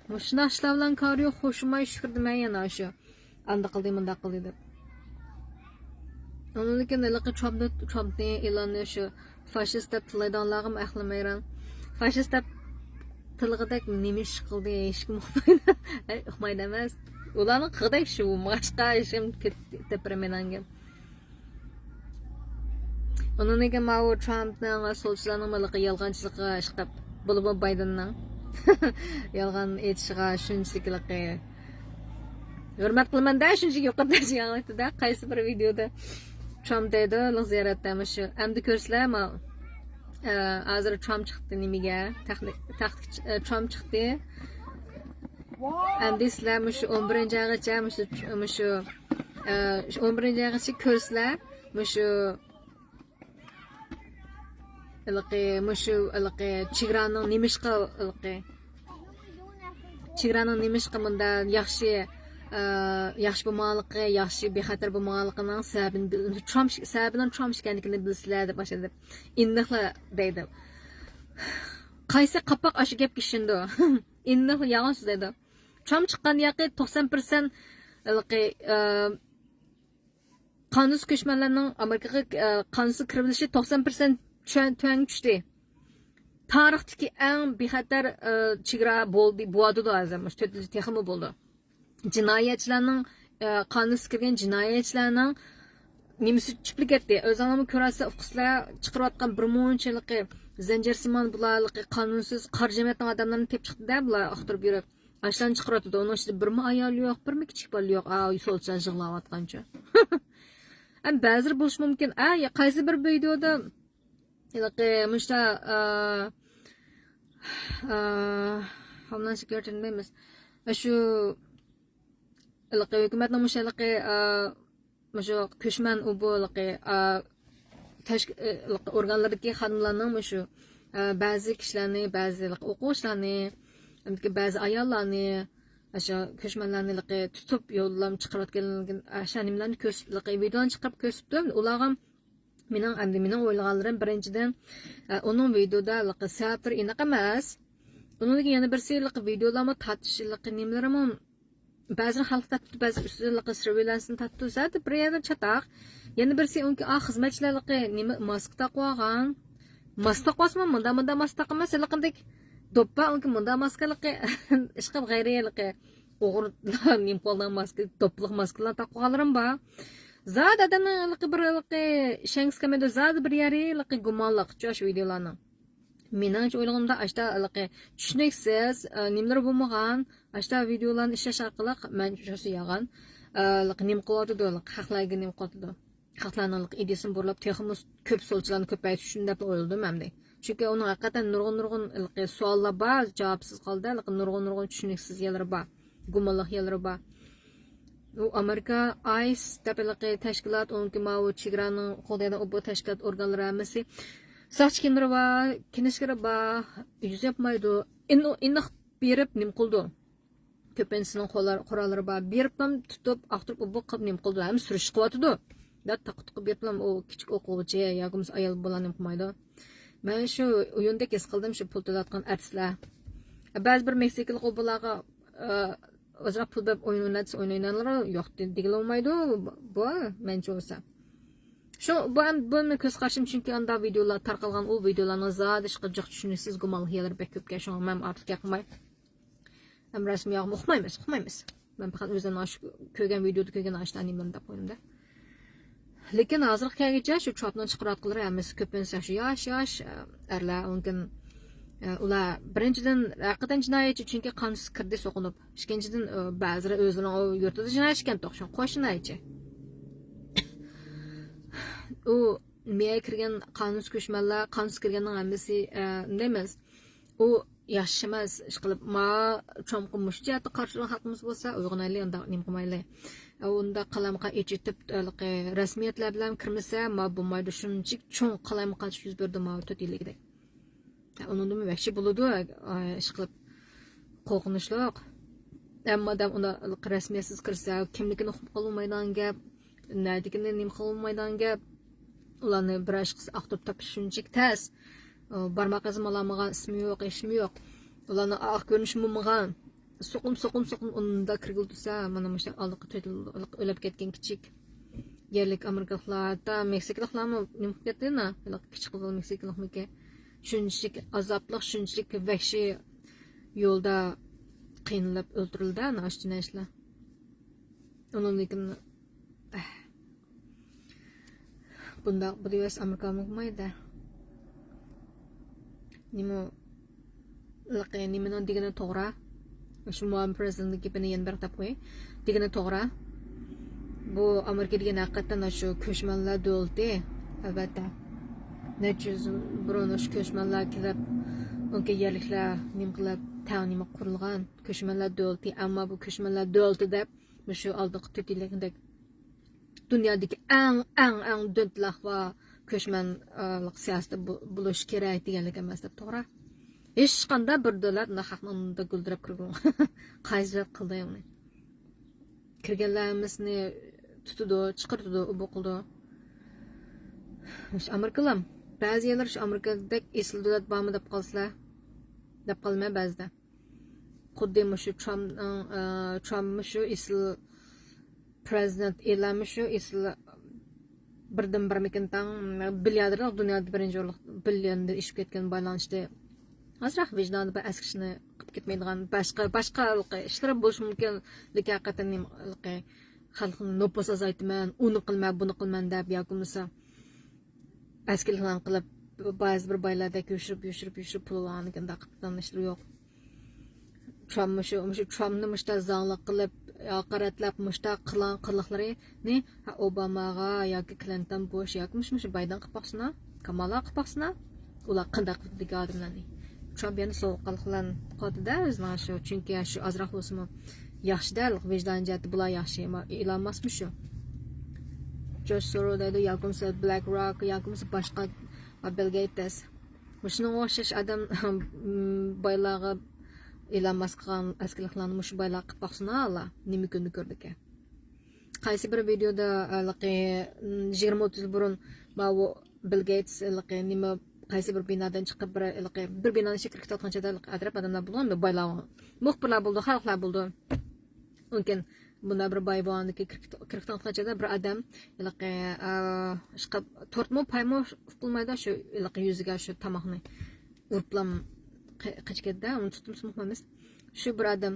مۇشۇنداق ئىشلار بىلەن كارى يوق، خوشۇماي شۈكۈر دېمەي يەنە شۇ. ئانداق قىلدى، مۇنداق قىلدى دەپ. ئۇنىڭدىن كېيىن ھېلىقى ترامپنى، ترامپنى ئېلاننى شۇ فاشىست دەپ تىللايدىغانلارغىمۇ ئەقلىم ھەيران. فاشىست دەپ تىللىغۇدەك نېمە ئىش قىلدى؟ ھېچكىم ئۇقمايدۇ. ئەي، ئۇقمايدۇ ئەمەس. ئۇلارنىڭ قىلغۇدەك شۇ. ماڭاشقا ھېچكىم دەپ بېرەلمەيدىغان گەپ. ئۇنىڭدىن كېيىن ماۋۇ ترامپنىڭ ۋە سولچىلارنىڭ مۇنداق يالغانچىلىقىغا ئىشقىلىپ، بولۇپمۇ بايدېننىڭ يالغان ئېيتىشىغا شۇنچىلىك ھېلىقى ھۆرمەت قىلىمەن-دە، شۇنچىلىك يۇقىرى دەرىجە يالغان ئېيتتى-دە. قايسى بىر ۋىدېيودا ترامپ دەيدۇ، ھېلىقى زىيارەتتە مۇشۇ. ئەمدى كۆرسىلە، ما-، ئە، ھازىر ترامپ چىقتى نېمىگە؟ تەخت-، تەخت-، ئە، ترامپ چىقتى. ئەمدى سىلەر مۇشۇ ئون بىرىنچى ئايغىچە، مۇشۇ، مۇشۇ، ئە، شۇ ئون بىرىنچى ئايغىچە كۆرسىلە، مۇشۇ ھېلىقى، مۇشۇ ھېلىقى چېگرانىڭ نېمىشقا ھېلىقى، چېگرانىڭ نېمىشقا مۇنداق ياخشى، ئە، ياخشى بولمىغانلىقى، ياخشى بىخەتەر بولمىغانلىقىنىڭ سەۋەبىنى بىل-، ترامپ، سەۋەبىنىڭ ترامپ ئىكەنلىكىنى بىلىسىلەر دەپ باشلىدى. ئىندىقلا دەيدۇ. قايسى قاپاق ئاشۇ گەپكە ئىشىنىدۇ؟ ئىندىقلا يالغان سۆزلەيدۇ. ترامپ چىققاندىن كېيىن توقسان پىرسەنت ھېلىقى، ئە، قانۇنسىز كۆچمەنلەرنىڭ ئامېرىكىغا، ئە، قانۇنسىز كىرىۋېلىشى توقسان پىرسەنت تۆۋەن، تۆۋەنگە چۈشتى. تارىختىكى ئەڭ بىخەتەر، ئە، چېگرا بولدى، بولۇۋاتىدۇ ھازىر، مۇشۇ تۆت يىل تېخىمۇ بولىدۇ. جىنايەتچىلەرنىڭ، ئە، قانۇنسىز كىرگەن جىنايەتچىلەرنىڭ نېمىسى چۈشۈپ كەتتى. ئۆزۈڭلارمۇ كۆرەرسىلەر، ئۇقىسىلەر، چىقىرىۋاتقان بىر مۇنچىلىقى زەنجىرسىمان بۇلارلىقى قانۇنسىز قارا جەمەتنىڭ ئادەملىرىنى تېپىپ چىقتى-دە، بۇلار ئاختۇرۇپ يۈرۈپ. ئاشۇلارنى چىقىرىۋاتىدۇ. ئۇنىڭ ئىچىدە بىرمۇ ئايال يوق، بىرمۇ كىچىك بالا يوق. ئا، سولچىلار يىغلاۋاتقانچە. ئەمما بەزىلەر بولۇشى مۇمكىن. ئا، يا قايسى بىر ۋىدېودا ھېلىقى مۇشتا، ئا، ئا، homeland security دېمەيمىز. شۇ ھېلىقى ھۆكۈمەتنىڭ مۇشۇ ھېلىقى، ئا، مۇشۇ كۆچمەن ئۇ بۇ ھېلىقى، ئا، تەشك-، ئا، ھېلىقى ئورگانلىرىدىكى خانىملارنىڭ مۇشۇ، ئا، بەزى كىشىلەرنى، بەزى ھېلىقى ئوقۇغۇچىلارنى، بەزى ئاياللارنى، ئاشۇ كۆچمەنلەرنى ھېلىقى تۇتۇپ يوللام چىقىرىۋەتكەنلىكىن، ئاشۇ نېمىلەرنى كۆرسىتىپ، ھېلىقى ۋىدېونى چىقىرىپ كۆرسىتىپتۇ. ئۇلارغا مېنىڭ، ئەمدى مېنىڭ ئويلىغانلىرىم، بىرىنچىدىن، ئە، ئۇنىڭ ۋىدېودا ھېلىقى سەۋەبلىرى ئېنىق ئەمەس. ئۇنىڭدىن كېيىن يەنە بىرسى ھېلىقى ۋىدېولارمۇ تارتىش ھېلىقى نېمىلىرىمۇ بەزىدە خەلق تارتىپتۇ، بەزى ئۈستىدە ھېلىقى سىرۋېيلانسنى تارتىپتۇ. زادى بىر يەردە چاتاق. يەنە بىرسى ئۇنىڭكى، ئا، خىزمەتچىلەر ھېلىقى نېمە ماسكا تاقىۋالغان. ماسكا تاقىۋالسىمۇ مۇنداق، مۇنداق ماسكا تاقىماس، ھېلىقىدەك دوپپا، ئۇنىڭكى مۇنداق ماسكا ھېلىقى ئىشقىلىپ غەيرىي ھېلىقى ئوغرىلار نېمە قىلغان ماسكا، دوپپىلىق ماسكىلار تاقىۋالغانلىرىم بار. زادى ئادەمنىڭ ھېلىقى بىر ھېلىقى ئىشەنگۈسى كەلمەيدۇ. زادى بىر يەرى ھېلىقى گۇمانلىق شۇ ۋىدېئولارنىڭ. مېنىڭچە ئويلىغىنىمدا ئاشتا ھېلىقى چۈشىنىكسىز، ئە، نېمىلىرى بولمىغان، ئاشتا ۋىدېئولارنى ئىشلەش ئارقىلىق مەن شۇسى يالغان، ئە، ھېلىقى نېمە قىلىۋاتىدۇ، ھېلىقى خەقلەرگە نېمە قىلىۋاتىدۇ. خەقلەرنىڭ ھېلىقى ئىدىيىسىنى بۇرلاپ، تېخىمۇ كۆپ سولچىلارنى كۆپەيتىش ئۈچۈن دەپلا ئويلىدىم ئەمدى. چۈنكى ئۇنىڭ ھەقىقەتەن نۇرغۇن، نۇرغۇن ھېلىقى سوئاللار بار، جاۋابسىز قالدى، ھېلىقى نۇرغۇن، نۇرغۇن چۈشىنىكسىز يەرلىرى بار، گۇمانلىق يەرلىرى بار. ئۇ ئامېرىكا ئايس دەپ ھېلىقى تەشكىلات، ئۇنىڭكى ماۋۇ چېگرانىڭ قوغدايدىغان ئوبو تەشكىلات ئورگانلىرى ھەممىسى ساقچى كىيىملىرى بار، كىنىشكىلىرى بار، يۈز ياپمايدۇ. ئېنىق، ئېنىق بېرىپ نېمە قىلىدۇ؟ كۆپىنچىسىنىڭ قوللار-، قوراللىرى بار. بېرىپلا تۇتۇپ، ئاختۇرۇپ، ئوبو قىلىپ نېمە قىلىدۇ؟ ھەم سۈرۈشتە قىلىۋاتىدۇ. دەپ تاققا تۇققا بېرىپلا ئۇ كىچىك ئوقۇغۇچى ياكى بولمىسا ئايال بالا نېمە قىلمايدۇ. مەن شۇ ئويۇندەك ھېس قىلدىم، شۇ پۇل تۆلەۋاتقان ئارتىسلار. بەزى بىر مېكسىكىلىق ئوبولاغا، ئە، ئازراق پۇل بېرىپ ئويۇن ئويناتسا ئوينايدىغانلىرى يوق دېگىلى بولمايدۇ. بۇ، مەنچە بولسا. شۇ، بۇ ھەم، بۇ مېنىڭ كۆز قارىشىم، چۈنكى ئاندا ۋىدېئولار تارقالغان، ئۇ ۋىدېئولارنىڭ زادى ئىشقىلىپ جىق چۈشىنىكسىز گۇمانلىق يەرلىرى بەك كۆپكەن، شۇڭا مەن ئارتۇق گەپ قىلماي. ھەم رەسمىي ياغمۇ ئۇقمايمىز، ئۇقمايمىز. مەن پەقەت ئۆزۈمنىڭ ئاشۇ كۆرگەن ۋىدېودا كۆرگەن ئاشۇ ئانىمىلىرىنى دەپ قويدۇم-دە. لېكىن ھازىرغا كەلگۈچە شۇ ترامپنىڭ چىقىرىۋاتقانلىرى ھەممىسى كۆپىنچىسى شۇ ياش، ياش، ئە، ئەرلەر. ئۇنىڭكىن، ئە، ئۇلار بىرىنچىدىن ھەقىقەتەن جىنايەتچى، چۈنكى قانۇنسىز كىردى سوقۇنۇپ. ئىككىنچىدىن، ئە، بەزىلىرى ئۆزلىرىنىڭ ئۇ يۇرتىدا جىنايەتچى ئىكەن، توقشۇ قوش جىنايەتچى. ئۇ مېيە كىرگەن قانۇنسىز كۆچمەنلەر، قانۇنسىز كىرگەننىڭ ھەممىسى، ئە، نېمە ئەمەس. ئۇ ياخشى ئەمەس ئىش قىلىپ، ما ترامپقا مۇشۇ جەھەتتە قارشى تۇرغان خەلقىمىز بولسا، ئويغىنايلى، ئۇنداق نېمە قىلمايلى. ئۇنداق قالايمىقان ئېچىتىپ، ھېلىقى رەسمىيەتلەر بىلەن كىرمىسە، ما بولمايدۇ. شۇنچىلىك چوڭ قالايمىقانچىلىق يۈز بېرىدۇ، ما تۆت يىللىكىدەك. ئۇنىڭدىنمۇ ۋەھشىي بولىدۇ، ئىش قىلىپ. قورقۇنچلۇق. ئەمما ئادەم ئۇنى رەسمىيەتسىز كىرسە، كىملىكىنى ئۇقۇپ قالالمايدىغان گەپ، نەدىكىنى نېمە قىلالمايدىغان گەپ. ئۇلارنى بىر ئىشقىلسا ئاختۇرۇپ تاپىش شۇنچىلىك تەس. ئۇ بارماق ئىزىمۇ ئالالمىغان، ئىسمى يوق، ھېچمۇ يوق. ئۇلارنىڭ ئاق كۆرۈنۈشى بولمىغان. سوقۇم، سوقۇم، سوقۇم ئۇندا كىرگىلى تۇرسا، مانا مۇشۇ ئالدىقى تۆت يىل ئۆلۈپ كەتكەن كىچىك يەرلىك ئامېرىكىلىقلار، ھەتتا مېكسىكىلىقلارمۇ نېمە قىلىپ كەتتى، ھېلىقى كىچىك قىزىل مېكسىكىلىقمىكى؟ شۇنچىلىك ئازابلىق، شۇنچىلىك ۋەھشىي يولدا قىينىلىپ ئۆلتۈرۈلدى، ئاشۇ جىنايەتچىلەر. ئۇنىڭدىن كېيىن، ئەھ. بۇنداق، بۇ دېۋەس ئامېرىكا بولمايدۇ. نېمە، لىقى، نېمىنىڭ دېگىنى توغرا. شۇ مۇئاۋىن پرېزىدېنتنىڭ گېپىنى يەنە بىر دەپ قوياي. دېگىنى توغرا. بۇ ئامېرىكا دېگەن ھەقىقەتەن شۇ كۆچمەنلەر دۆلىتى، ئەلۋەتتە. نەچچە يۈز يىل بۇرۇن شۇ كۆچمەنلەر كېلىپ، ئۇنكى يەرلىكلەر نېمە قىلىپ، تەڭ نېمە قۇرۇلغان كۆچمەنلەر دۆلىتى. ئەمما بۇ كۆچمەنلەر دۆلىتى دەپ، مۇشۇ ئالدىنقى تۆت يىلدەك دۇنيادىكى ئەڭ، ئەڭ، ئەڭ دۆت لەخۋا كۆچمەن، ئە، سىياسىتى بو-، بولۇشى كېرەك دېگەنلىك ئەمەس دەپ توغرا. ھېچقانداق بىر دۆلەت مۇنداق خەقنى ئۇندا گۈلدۈرەپ كىرگۈن. قايسى دۆلەت قىلدى ئۇنى؟ كىرگەنلەر ھەممىسىنى تۇتىدۇ، چىقىرتىدۇ، ئۇ بۇ قىلىدۇ. شۇ ئامېرىكىلام، بەزى يەرلەر شۇ ئامېرىكىدەك ئېسىل دۆلەت بارمۇ دەپ قالسىلەر، دەپ قالىمەن بەزىدە. خۇددى مۇشۇ ترامپنىڭ، ئە، ترامپ مۇشۇ ئېسىل پرېزىدېنت، ئېلان مۇشۇ ئېسىل بىردىن بىرمىكىن تاڭ مىلياردېرلىق، دۇنيادا بىرىنچى ئورۇنلۇق، بىليوندا ئېشىپ كەتكەن بايلانىشتى. ئازراق ۋىجدانى بار، ئەسكى ئىشنى قىلىپ كەتمەيدىغان، باشقا، باشقا ھېلىقى ئىشلىرى بولۇشى مۇمكىن، لېكىن ھەقىقەتەن نېمە، ھېلىقى خەلقنى نوپۇس ئازايتىمەن، ئۇنى قىلىمەن، بۇنى قىلىمەن دەپ ياكى بولمىسا ئەسكىلىكلەرنى قىلىپ، بەزى بىر بايلاردەك يوشۇرۇپ، يوشۇرۇپ، يوشۇرۇپ پۇل ئالغاندىكىن ئۇنداق قىلىدىغان ئىشلىرى يوق. ترامپ مۇشۇ، مۇشۇ ترامپنى مۇشتا زاڭلىق قىلىپ، ھاقارەتلەپ، مۇشتا قىلغان قىلىقلىرىنى، ھە، ئوباماغا ياكى كلىنتون بۇش ياكى مۇشۇ، مۇشۇ بايدېن قىلىپ باقسىنا، كامالا قىلىپ باقسىنا. ئۇلار قانداق قىلىدىكەن ئادەملەرنى؟ ترامپ يەنە سوغۇققانلىق بىلەن قويدى-دە ئۆزىنىڭ شۇ، چۈنكى شۇ ئازراق بولسىمۇ ياخشى-دە، ۋىجدان جەھەتتە بۇلار ياخشى. ئېلان ماسمۇ شۇ؟ جورج سوروس دەيدۇ، ياكى بولمىسا بلەك روك، ياكى بولمىسا باشقا، بىل گېيتس. مۇشۇنىڭغا ئوخشاش ئادەم بايلارغا ئېلان ماسك قىلغان ئەسكىلىكلەرنى مۇشۇ بايلار قىلىپ باقسۇن، ئاللا نېمە كۈننى كۆرىدىكەن. قايسى بىر ۋىدېودا ھېلىقى يىگىرمە ئوتتۇز يىل بۇرۇن ماۋۇ بىل گېيتس ھېلىقى نېمە، قايسى بىر بىنادىن چىقىپ، بىر ھېلىقى بىر بىنانىڭ ئىچىگە كىرىپ كېتىۋاتقان چېغىدا ھېلىقى ئەتراپ ئادەملەر بولغان، بايلار، مۇخبىرلار بولىدۇ، خەلقلەر بولىدۇ. مۇمكىن بۇنداق بىر باي بولغاندىكى كىرىپ كېتىۋاتقان چېغىدا بىر ئادەم ھېلىقى، ئە، ئىشقا تورتمۇ پايمۇ ئۇقۇلمايدۇ، شۇ ھېلىقى يۈزىگە شۇ تاماقنى ئۇرۇپلام قېچىپ كەتتى، ئۇنى تۇتۇپ ئۇقمايمىز. شۇ بىر ئادەم،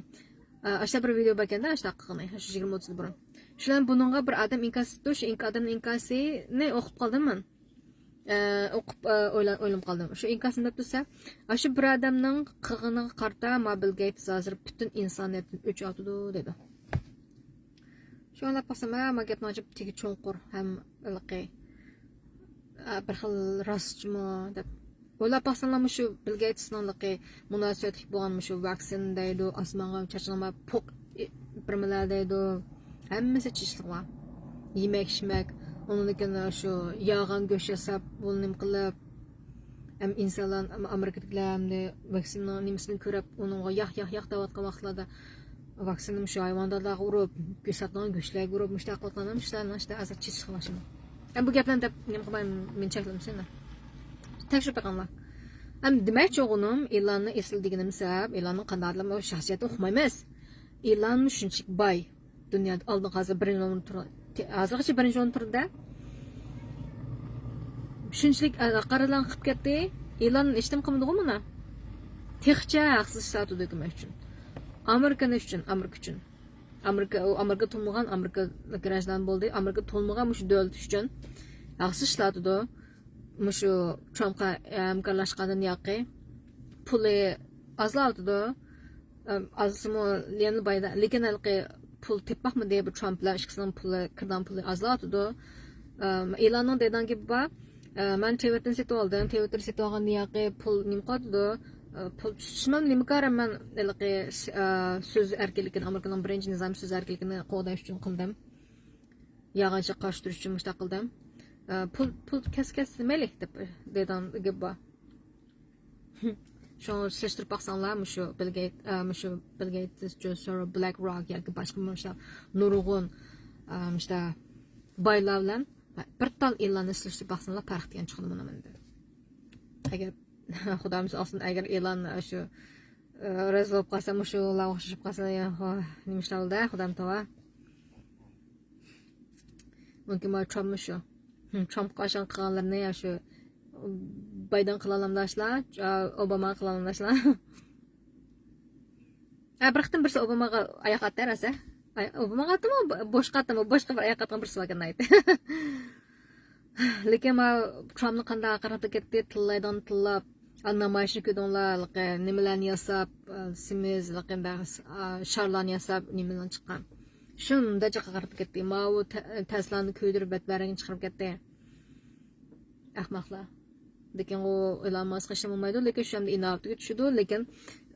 ئە، ئاشۇنداق بىر ۋىدېو باركەندە، ئاشۇنداق قىلغىنى، شۇ يىگىرمە ئوتتۇز يىل بۇرۇن. شۇلار بۇنىڭغا بىر ئادەم ئىنكاس ئېيتىپتۇ، شۇ ئىنك-، ئادەمنىڭ ئىنكاسىنى ئوقۇپ قالدىم مەن. ئە، ئوقۇپ، ئە، ئويلا-، ئويلىنىپ قالدىم. شۇ ئىنكاس نېمە دەپ تۇرسا، ئاشۇ بىر ئادەمنىڭ قىلغىنىغا قارىتا، ما بىل گېيتس ھازىر پۈتۈن ئىنسانىيەتتىن ئۆچ ئالىدۇ، دېدى. شۇ ئويلاپ باقسام، ھە، ما گەپنىڭ ئىچى تېگى چوڭقۇر ھەم ھېلىقى، ئە، بىر خىل راستچىمۇ دەپ. ئويلاپ باقساڭلار، مۇشۇ بىل گېيتسنىڭ ھېلىقى مۇناسىۋەتلىك بولغان مۇشۇ ۋاكسىن دەيدۇ، ئاسمانغا چاچلىما پوق بىرمىلەر دەيدۇ. ھەممىسى چېچىلغان. يېمەك، ئىچمەك، ئۇنىڭدىن كېيىن شۇ ياغان گۆش ياساپ، بۇنى نېمە قىلىپ، ھەم ئىنسانلار، ئامېرىكىدىكىلەر ئەمدى ۋاكسىنىنىڭ نېمىسىنى كۆرۈپ، ئۇنىڭغا ياق، ياق، ياق دەۋاتقان ۋاقىتلاردا ۋاكسىنىنى مۇشۇ ھايۋاندارلارغا ئۇرۇپ، گۆش ساتىدىغان گۆشلەرگە ئۇرۇپ، مۇشۇنداق قىلىۋاتقان ئىشلارنىڭ ئىچىدە ھازىر چېچىلغان شۇ. ئەمدى بۇ گەپلەرنى دەپ نېمە قىلماي مېنى چەكلىمىسىلەر. تەكشۈرۈپ بېقىڭلار. ئەمدى دېمەكچى بولغىنىم، ئېلاننى ئېسىل دېگىنىم سەۋەب، ئېلاننىڭ قانداق ئادەم، ئۇ شەخسىيەتنى ئۇقمايمىز. ئېلان شۇنچىلىك باي. دۇنيادا ئالدىنقى ھازىر بىرىنچى ئورۇندا تۇرغان، ھازىرغىچە بىرىنچى ئورۇندا تۇرىدۇ-دە. شۇنچىلىك، ئە، قارىلان قىلىپ كەتتى. ئېلان ھېچنېمە قىلمىدىغۇ مانا. تېخىچە ھەقسىز ئىشلەۋاتىدۇ ھۆكۈمەت ئۈچۈن. ئامېرىكىنى ئۈچۈن، ئامېرىكا ئۈچۈن. ئامېرىكا، ئۇ ئامېرىكا تۇغمىغان، ئامېرىكا گراژدان بولدى. ئامېرىكا تۇغمىغان مۇشۇ دۆلەت ئۈچۈن ھەقسىز ئىشلەۋاتىدۇ. مۇشۇ ترامپقا ھەمكارلاشقاندىن ياقى پۇلى ئازلاۋاتىدۇ. ئەم، ئازسىمۇ يەنە بايدا-، لېكىن ھېلىقى پۇل تېپماقمىدى، بۇ ترامپ بىلەن ئىككىسىنىڭ پۇلى، كىرىدىغان پۇلى ئازلاۋاتىدۇ. ئەم، ئېلاننىڭ دەيدىغان گېپى بار. ئە، مەن تىۋىتتىن سېتىۋالدىم، تىۋىتتىن سېتىۋالغاندىن ياقى پۇل نېمە قىلىۋاتىدۇ؟ ئە، پۇل چۈشمەم نېمە كارىم مەن ھېلىقى، ئە، سۆز ئەركىنلىكىنى، ئامېرىكىنىڭ بىرىنچى نىزامى سۆز ئەركىنلىكىنى قوغداش ئۈچۈن قىلدىم. يالغانچىلىققا قارشى تۇرۇش ئۈچۈن مۇشۇنداق قىلدىم. ئە، پۇل، پۇل كەس-، كەس-، مەيلى دەپ دەيدىغان گېپى بار. شۇڭا سېلىشتۇرۇپ باقساڭلار، مۇشۇ بىل گېيت، ئە، مۇشۇ بىل گېيتس، جورج سوروس، بلەك روك ياكى باشقا مۇشۇ نۇرغۇن، ئە، مۇشۇ بايلار بىلەن بىر تال ئېلاننى سېلىشتۇرۇپ باقساڭلار، پەرق دېگەن چىقىدۇ مانا مەندە. ئەگەر خۇدايىم ساقلىسۇن، ئەگەر ئېلان شۇ، ئە، رەزىل بولۇپ قالسا، مۇشۇلارغا ئوخشىشىپ قالسا، يا، نېمە ئىشلار بولدى، خۇدايىم تاۋا. مۇمكىن، مانا ترامپمۇ شۇ. ھىم، ترامپقا ئاشۇنى قىلغانلىرىنى يا شۇ بايدېن قىلالامدۇ ئاشۇلار، ئوباما قىلالامدۇ ئاشۇلار. ھە، بىر قېتىم بىرسى ئوباماغا ئاياق ئاتتى راسا. ئاي-، ئوباماغا ئاتتىمۇ، بو-، بوشقا ئاتتىمۇ، بوشقا بىر ئاياق ئاتقان بىرسى باركەن ناھايىتى. لېكىن مانا ترامپنى قانداق ھاقارەت كەتتى، تىللايدىغان تىللاپ. ئا، نامايىشنى كۆردۈڭلار، ھېلىقى نېمىلەرنى ياساپ، ئا، سېمىز، ھېلىقى، ئا، شارلارنى ياساپ، نېمىلەرنى چىققان. شۇنداق جىققا قاراپ كەتتى. ماۋۇ تە-، تەسلانى كۆيدۈرۈپ، بەتبەرىڭگە چىقىرىپ كەتتى. ئەخمەقلەر. لېكىن ئۇ ئېلان ماسقا ئىشلىمەيدۇ، لېكىن شۇ ئەمدى ئىناۋىتىگە چۈشىدۇ، لېكىن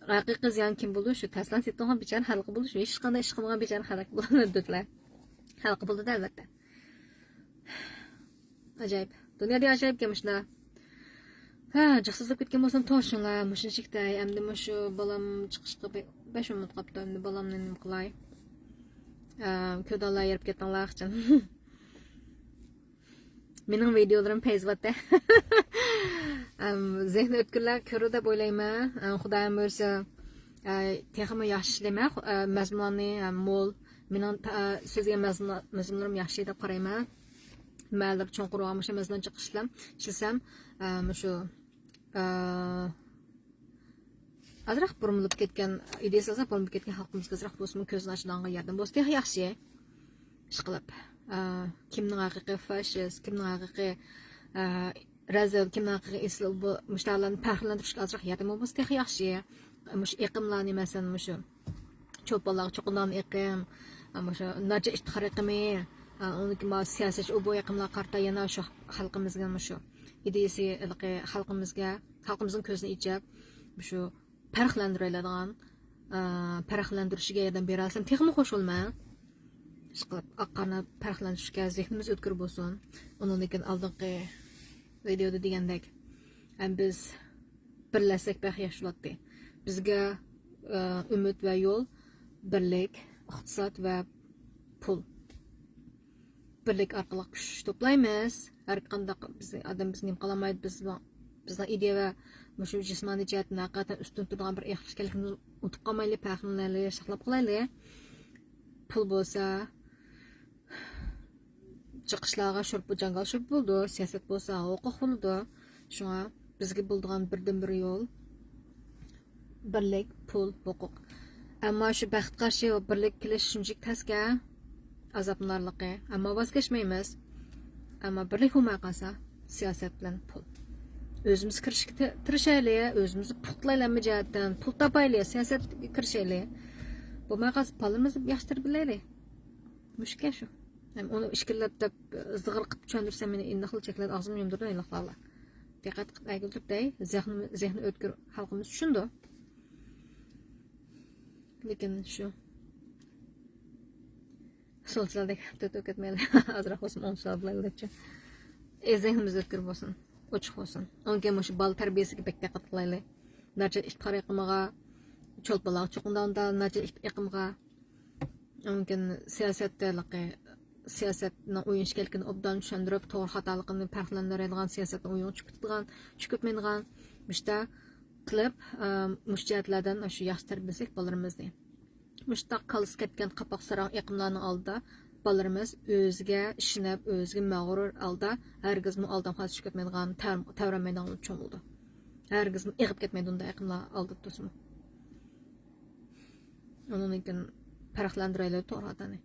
ھەقىقىي زىيان كىم بولىدۇ؟ شۇ تەسلانى سېتىدىغان بىچارە خەلق بولىدۇ، شۇ ھېچقانداق ئىش قىلمىغان بىچارە خەلق بولىدۇ، خەلق بولىدۇ، ئەلۋەتتە. ئاجايىپ. دۇنيادا ئاجايىپ گەپ مۇشۇنداق. ھە، جىقسىزلاپ كەتكەن بولسام توشۇڭلار، مۇشۇنچىلىك دەي. ئەمدى مۇشۇ بالام چىقىشقا بە-، بەش مىنۇت قاپتۇ. ئەمدى بالامنى نېمە قىلاي؟ ئە، كۆدالار يېرىپ كەتتىڭلار قاچان. مېنىڭ ۋىدېئولىرىم پەيزىۋاتتى. ئەم، زېھنى ئۆتكۈرلەر كۆرۈر دەپ ئويلايمەن. ئەم، خۇدايىم بۇيرۇسا، ئە، تېخىمۇ ياخشى ئىشلەيمەن. خۇ-، ئە، مەزمۇنلارنى، ئە، مول. مېنىڭ تا-، سۆزلىگەن مەزمۇن-، مەزمۇنلىرىم ياخشى دەپ قارايمەن. مەنىلىرى چوڭقۇر بولغان مۇشۇ مەزمۇن چىقىشلام، ئىشلىسەم، ئە، مۇشۇ، ئە، ئازراق بۇرمىلىپ كەتكەن، ئىدىيەسى ئازراق بۇرمىلىپ كەتكەن خەلقىمىزگە ئازراق بولسىمۇ كۆزىنى ئاچىدىغانغا ياردەم بولسا تېخى ياخشى. ئىشقىلىپ، ئە، كىمنىڭ ھەقىقىي فاشىست، كىمنىڭ ھەقىقىي، ئە، رەزىل، كىمنىڭ ھەقىقىي ئېسىل، بۇ مۇشۇلارنى پەرقلەندۈرۈشكە ئازراق ياردىمى بولسا تېخى ياخشى. مۇشۇ ئېقىملارنى، مەسىلەن، مۇشۇ چولپانلارغا چوقۇنىدىغان ئېقىم، مۇشۇ ناچار ئىپتىخار ئېقىمى، ئۇنىڭدىن كېيىن سىياسەتچى، ئۇ بۇ ئېقىملارغا قارىتا يەنە شۇ خەلقىمىزگە مۇشۇ ئىدىيەسى، ھېلىقى خەلقىمىزگە، خەلقىمىزنىڭ كۆزىنى ئېچىپ، مۇشۇ پەرقلەندۈرەلەيدىغان، ئە، پەرقلەندۈرۈشىگە ياردەم بېرەلىسەم تېخىمۇ خۇش بولىمەن. ئىشقىلىپ، ئاق قارىنى پەرقلەندۈرۈشكە زېھنىمىز ئۆتكۈر بولسۇن. ئۇنىڭدىن كېيىن ئالدىنقى ۋىدېئودا دېگەندەك، ھەم بىز بىرلەشسەك بەك ياخشى بولاتتى. بىزگە، ئە، ئۈمىد ۋە يول بىرلىك، ئىقتىساد ۋە پۇل. بىرلىك ئارقىلىق كۈچ توپلايمىز. ھەر قانداق بىز، ئادەم بىزنى نېمە قىلالمايدۇ. بىز، بىزنىڭ ئىدىيە ۋە مۇشۇ جىسمانىي جەھەتتىن ھەقىقەتەن ئۈستۈن تۇرىدىغان بىر ئىكەنلىكىمىزنى ئۇنتۇپ قالمايلى، پەخىرلىنەلى، ساقلاپ قالايلى. پۇل بولسا، چىقىشلارغا شۇرپا، جاڭگال شۇرپا بولىدۇ، سىياسەت بولسا ھوقۇق بولىدۇ. شۇڭا بىزگە بولىدىغان بىردىنبىر يول بىرلىك، پۇل، ھوقۇق. ئەمما شۇ بەختكە قارشى بىرلىككە كېلىش شۇنچىلىك تەسكەن، ئازابلىنارلىقى. ئەمما ۋاز كەچمەيمىز. ئەمما بىرلىك بولماي قالسا، سىياسەت بىلەن پۇل. ئۆزىمىز كىرىشكە تى-، تىرىشايلى، ئۆزىمىزنى پۇختىلايلى، ھەممە جەھەتتىن پۇل تاپايلى، سىياسەتكە كىرىشەيلى. بولماي قالسا، بالىمىزنى ياخشى تەربىيەلەيلى. مۇشۇكەن شۇ. ھەم ئۇنى ئىچكىرىلەپ دەپ زىغىر قىلىپ چۈشەندۈرسەم، مېنى ئىنداقلا چەكلەيدۇ، ئاغزىمنى يۇمدۇرىدۇ ھېلىقىلارلا. دىققەت قىلىپ ئەگىلدۈرۈپ دەي، زېھنى، زېھنى ئۆتكۈر خەلقىمىز چۈشىنىدۇ. لېكىن شۇ سولچىلاردەك تۆتۈپ كەتمەيلى. ئازراق بولسۇن ئوڭشىلار بىلەن دەپچۇ. ئە، زېھنىمىز ئۆتكۈر بولسۇن، ئوچۇق بولسۇن. ئۇنىڭ كېيىن مۇشۇ بالا تەربىيەسىگە بەك دىققەت قىلايلى. ناچار ئىپتىخار ئېقىمىغا، چولپانلارغا چوقۇنىدىغان ناچار ئېقىمغا، مۇمكىن سىياسەتتە ھېلىقى سىياسەتنىڭ ئويۇن ئىكەنلىكىنى ئوبدان چۈشەندۈرۈپ، توغرا خاتالىقىنى پەرقلەندۈرەلىگەن، سىياسەتنىڭ ئويۇنىغا چۈشۈپ كېتىدىغان، چۈشۈپ كەتمەيدىغان، مۇشتا قىلىپ، ئە، مۇشۇ جەھەتلەردىن شۇ ياخشى تەربىيەلىسەك بالىلىرىمىزنى. مۇشۇنداق كاللىسى كەتكەن قاپاق ساراڭ ئېقىملارنىڭ ئالدىدا بالىلىرىمىز ئۆزىگە ئىشىنىپ، ئۆزىگە مەغرۇر ھالدا ھەرگىزمۇ ئالدامغا چۈشۈپ كەتمەيدىغان، تەۋ-، تەۋرەنمەيدىغان چوڭ بولىدۇ. ھەرگىزمۇ ئېغىپ كەتمەيدۇ ئۇنداق ئېقىملار ئالدىدا تۇرسىمۇ. ئۇنىڭدىن كېيىن پەرقلەندۈرەيلى توغرا خاتانى.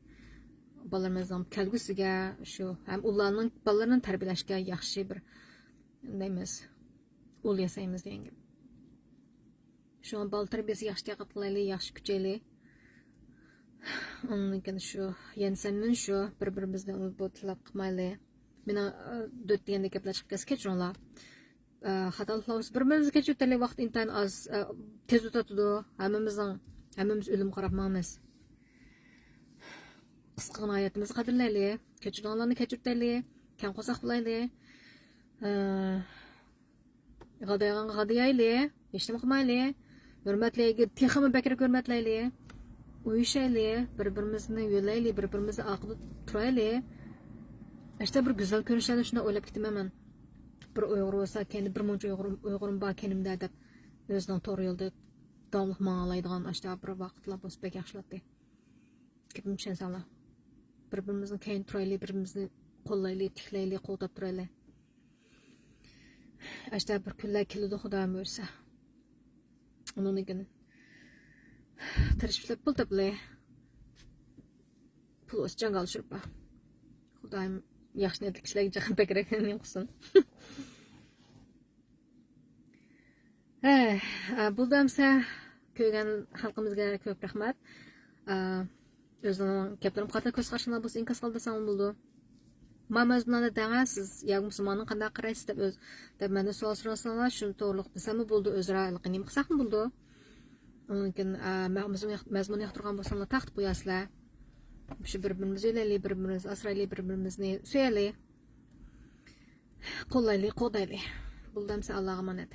بالىلىرىمىزنىڭ كەلگۈسىگە شۇ، ھەم ئۇلارنىڭ بالىلىرىنى تەربىيەلەشكە ياخشى بىر، نېمە دەيمىز، ئۇل ياسايمىز دېگەن گەپ. شۇڭا بالا تەربىيەسىگە ياخشى دىققەت قىلايلى، ياخشى كۈچەيلى. ئۇنىڭدىن كېيىن شۇ، يەنە سەندىن شۇ، بىر-بىرىمىزنى ئۇ بۇ تىللاپ قىلمايلى. مېنىڭ، ئە، دۆت دېگەندەك گەپلەر چىقىپ كەتسە كەچۈرۈڭلار. ئە، خاتالىقلار بولسا بىر-بىرىمىزگە كەچۈرتەيلى، ۋاقىت ئىنتايىن ئاز، ئە، تېز ئۆتۈۋاتىدۇ. ھەممىمىزنىڭ، ھەممىمىز ئۆلۈمگە قاراپ ماڭىمىز. قىسقىغىنا ھاياتىمىزنى قەدىرلەيلى، كەچۈرىدىغانلارنى كەچۈرتەيلى، كەڭ قورساق بولايلى. ئە، غادايغانغا غادىيايلى، ھېچنېمە قىلمايلى. ھۆرمەتلەيگە تېخىمۇ بەكرەك ھۆرمەتلەيلى. ئۇيۇشايلى، بىر-بىرىمىزنى يۆلەيلى، بىر-بىرىمىزنىڭ ئارقىدا تۇرايلى. ئاشتا بىر گۈزەل كۆرۈنۈشلەرنى شۇنداق ئويلاپ كېتىمەن مەن. بىر ئۇيغۇر بولسا، كەينىدە بىر مۇنچە ئۇيغۇر، ئۇيغۇرۇم بار كەينىمدە دەپ، ئۆزىنىڭ توغرا يولدا داۋاملىق ماڭالايدىغان ئاشتا بىر ۋاقىتلار بولسا بەك ياخشى بولاتتى. گېپىمنى چۈشەنسەڭلار. بىر-بىرىمىزنىڭ كەينىدە تۇرايلى، بىر-بىرىمىزنى قوللايلى، تىكلەيلى، قوغداپ تۇرايلى. ئاشتا بىر كۈنلەر كېلىدۇ، خۇدايىم بۇيرۇسا. ئۇنىڭدىن كېيىن تىرىشىپ ئىشلەپ پۇل تاپىلى. پۇل بولسا جاڭگال شۇرپا. خۇدايىم ياخشى نىيەتلىك كىشىلەرگە جاخ بەكرەك نېمە قىلسۇن. ھەي، ئە، بولدى ئەمسە، كۆرگەن خەلقىمىزگە كۆپ رەھمەت. ئە، ئۆزۈڭنىڭ گەپلىرىمگە قارىتا كۆز قارىشىڭلار بولسا ئىنكاس قالدۇرساڭلار بولىدۇ. ما مەزمۇنلارنى دەڭە سىز، يا بولمىسا ماڭا قانداق قارايسىز دەپ ئۆز، دەپ مەندىن سوئال سورىساڭلار، شۇ توغرىلىق دېسەممۇ بولىدۇ، ئۆزئارا ھېلىقى نېمە قىلساقمۇ بولىدۇ. ئۇنىڭدىن كېيىن، ئە، مەزمۇن ياق-، مەزمۇن ياقتۇرغان بولساڭلار تارقىتىپ قويارسىلەر. شۇ بىر-بىرىمىزنى ئۆيلەيلى، بىر-بىرىمىزنى ئاسرايلى، بىر-بىرىمىزنى سۆيەيلى. قوللايلى، قوغدايلى. بولدى ئەمسە، ئاللاغا ئامانەت.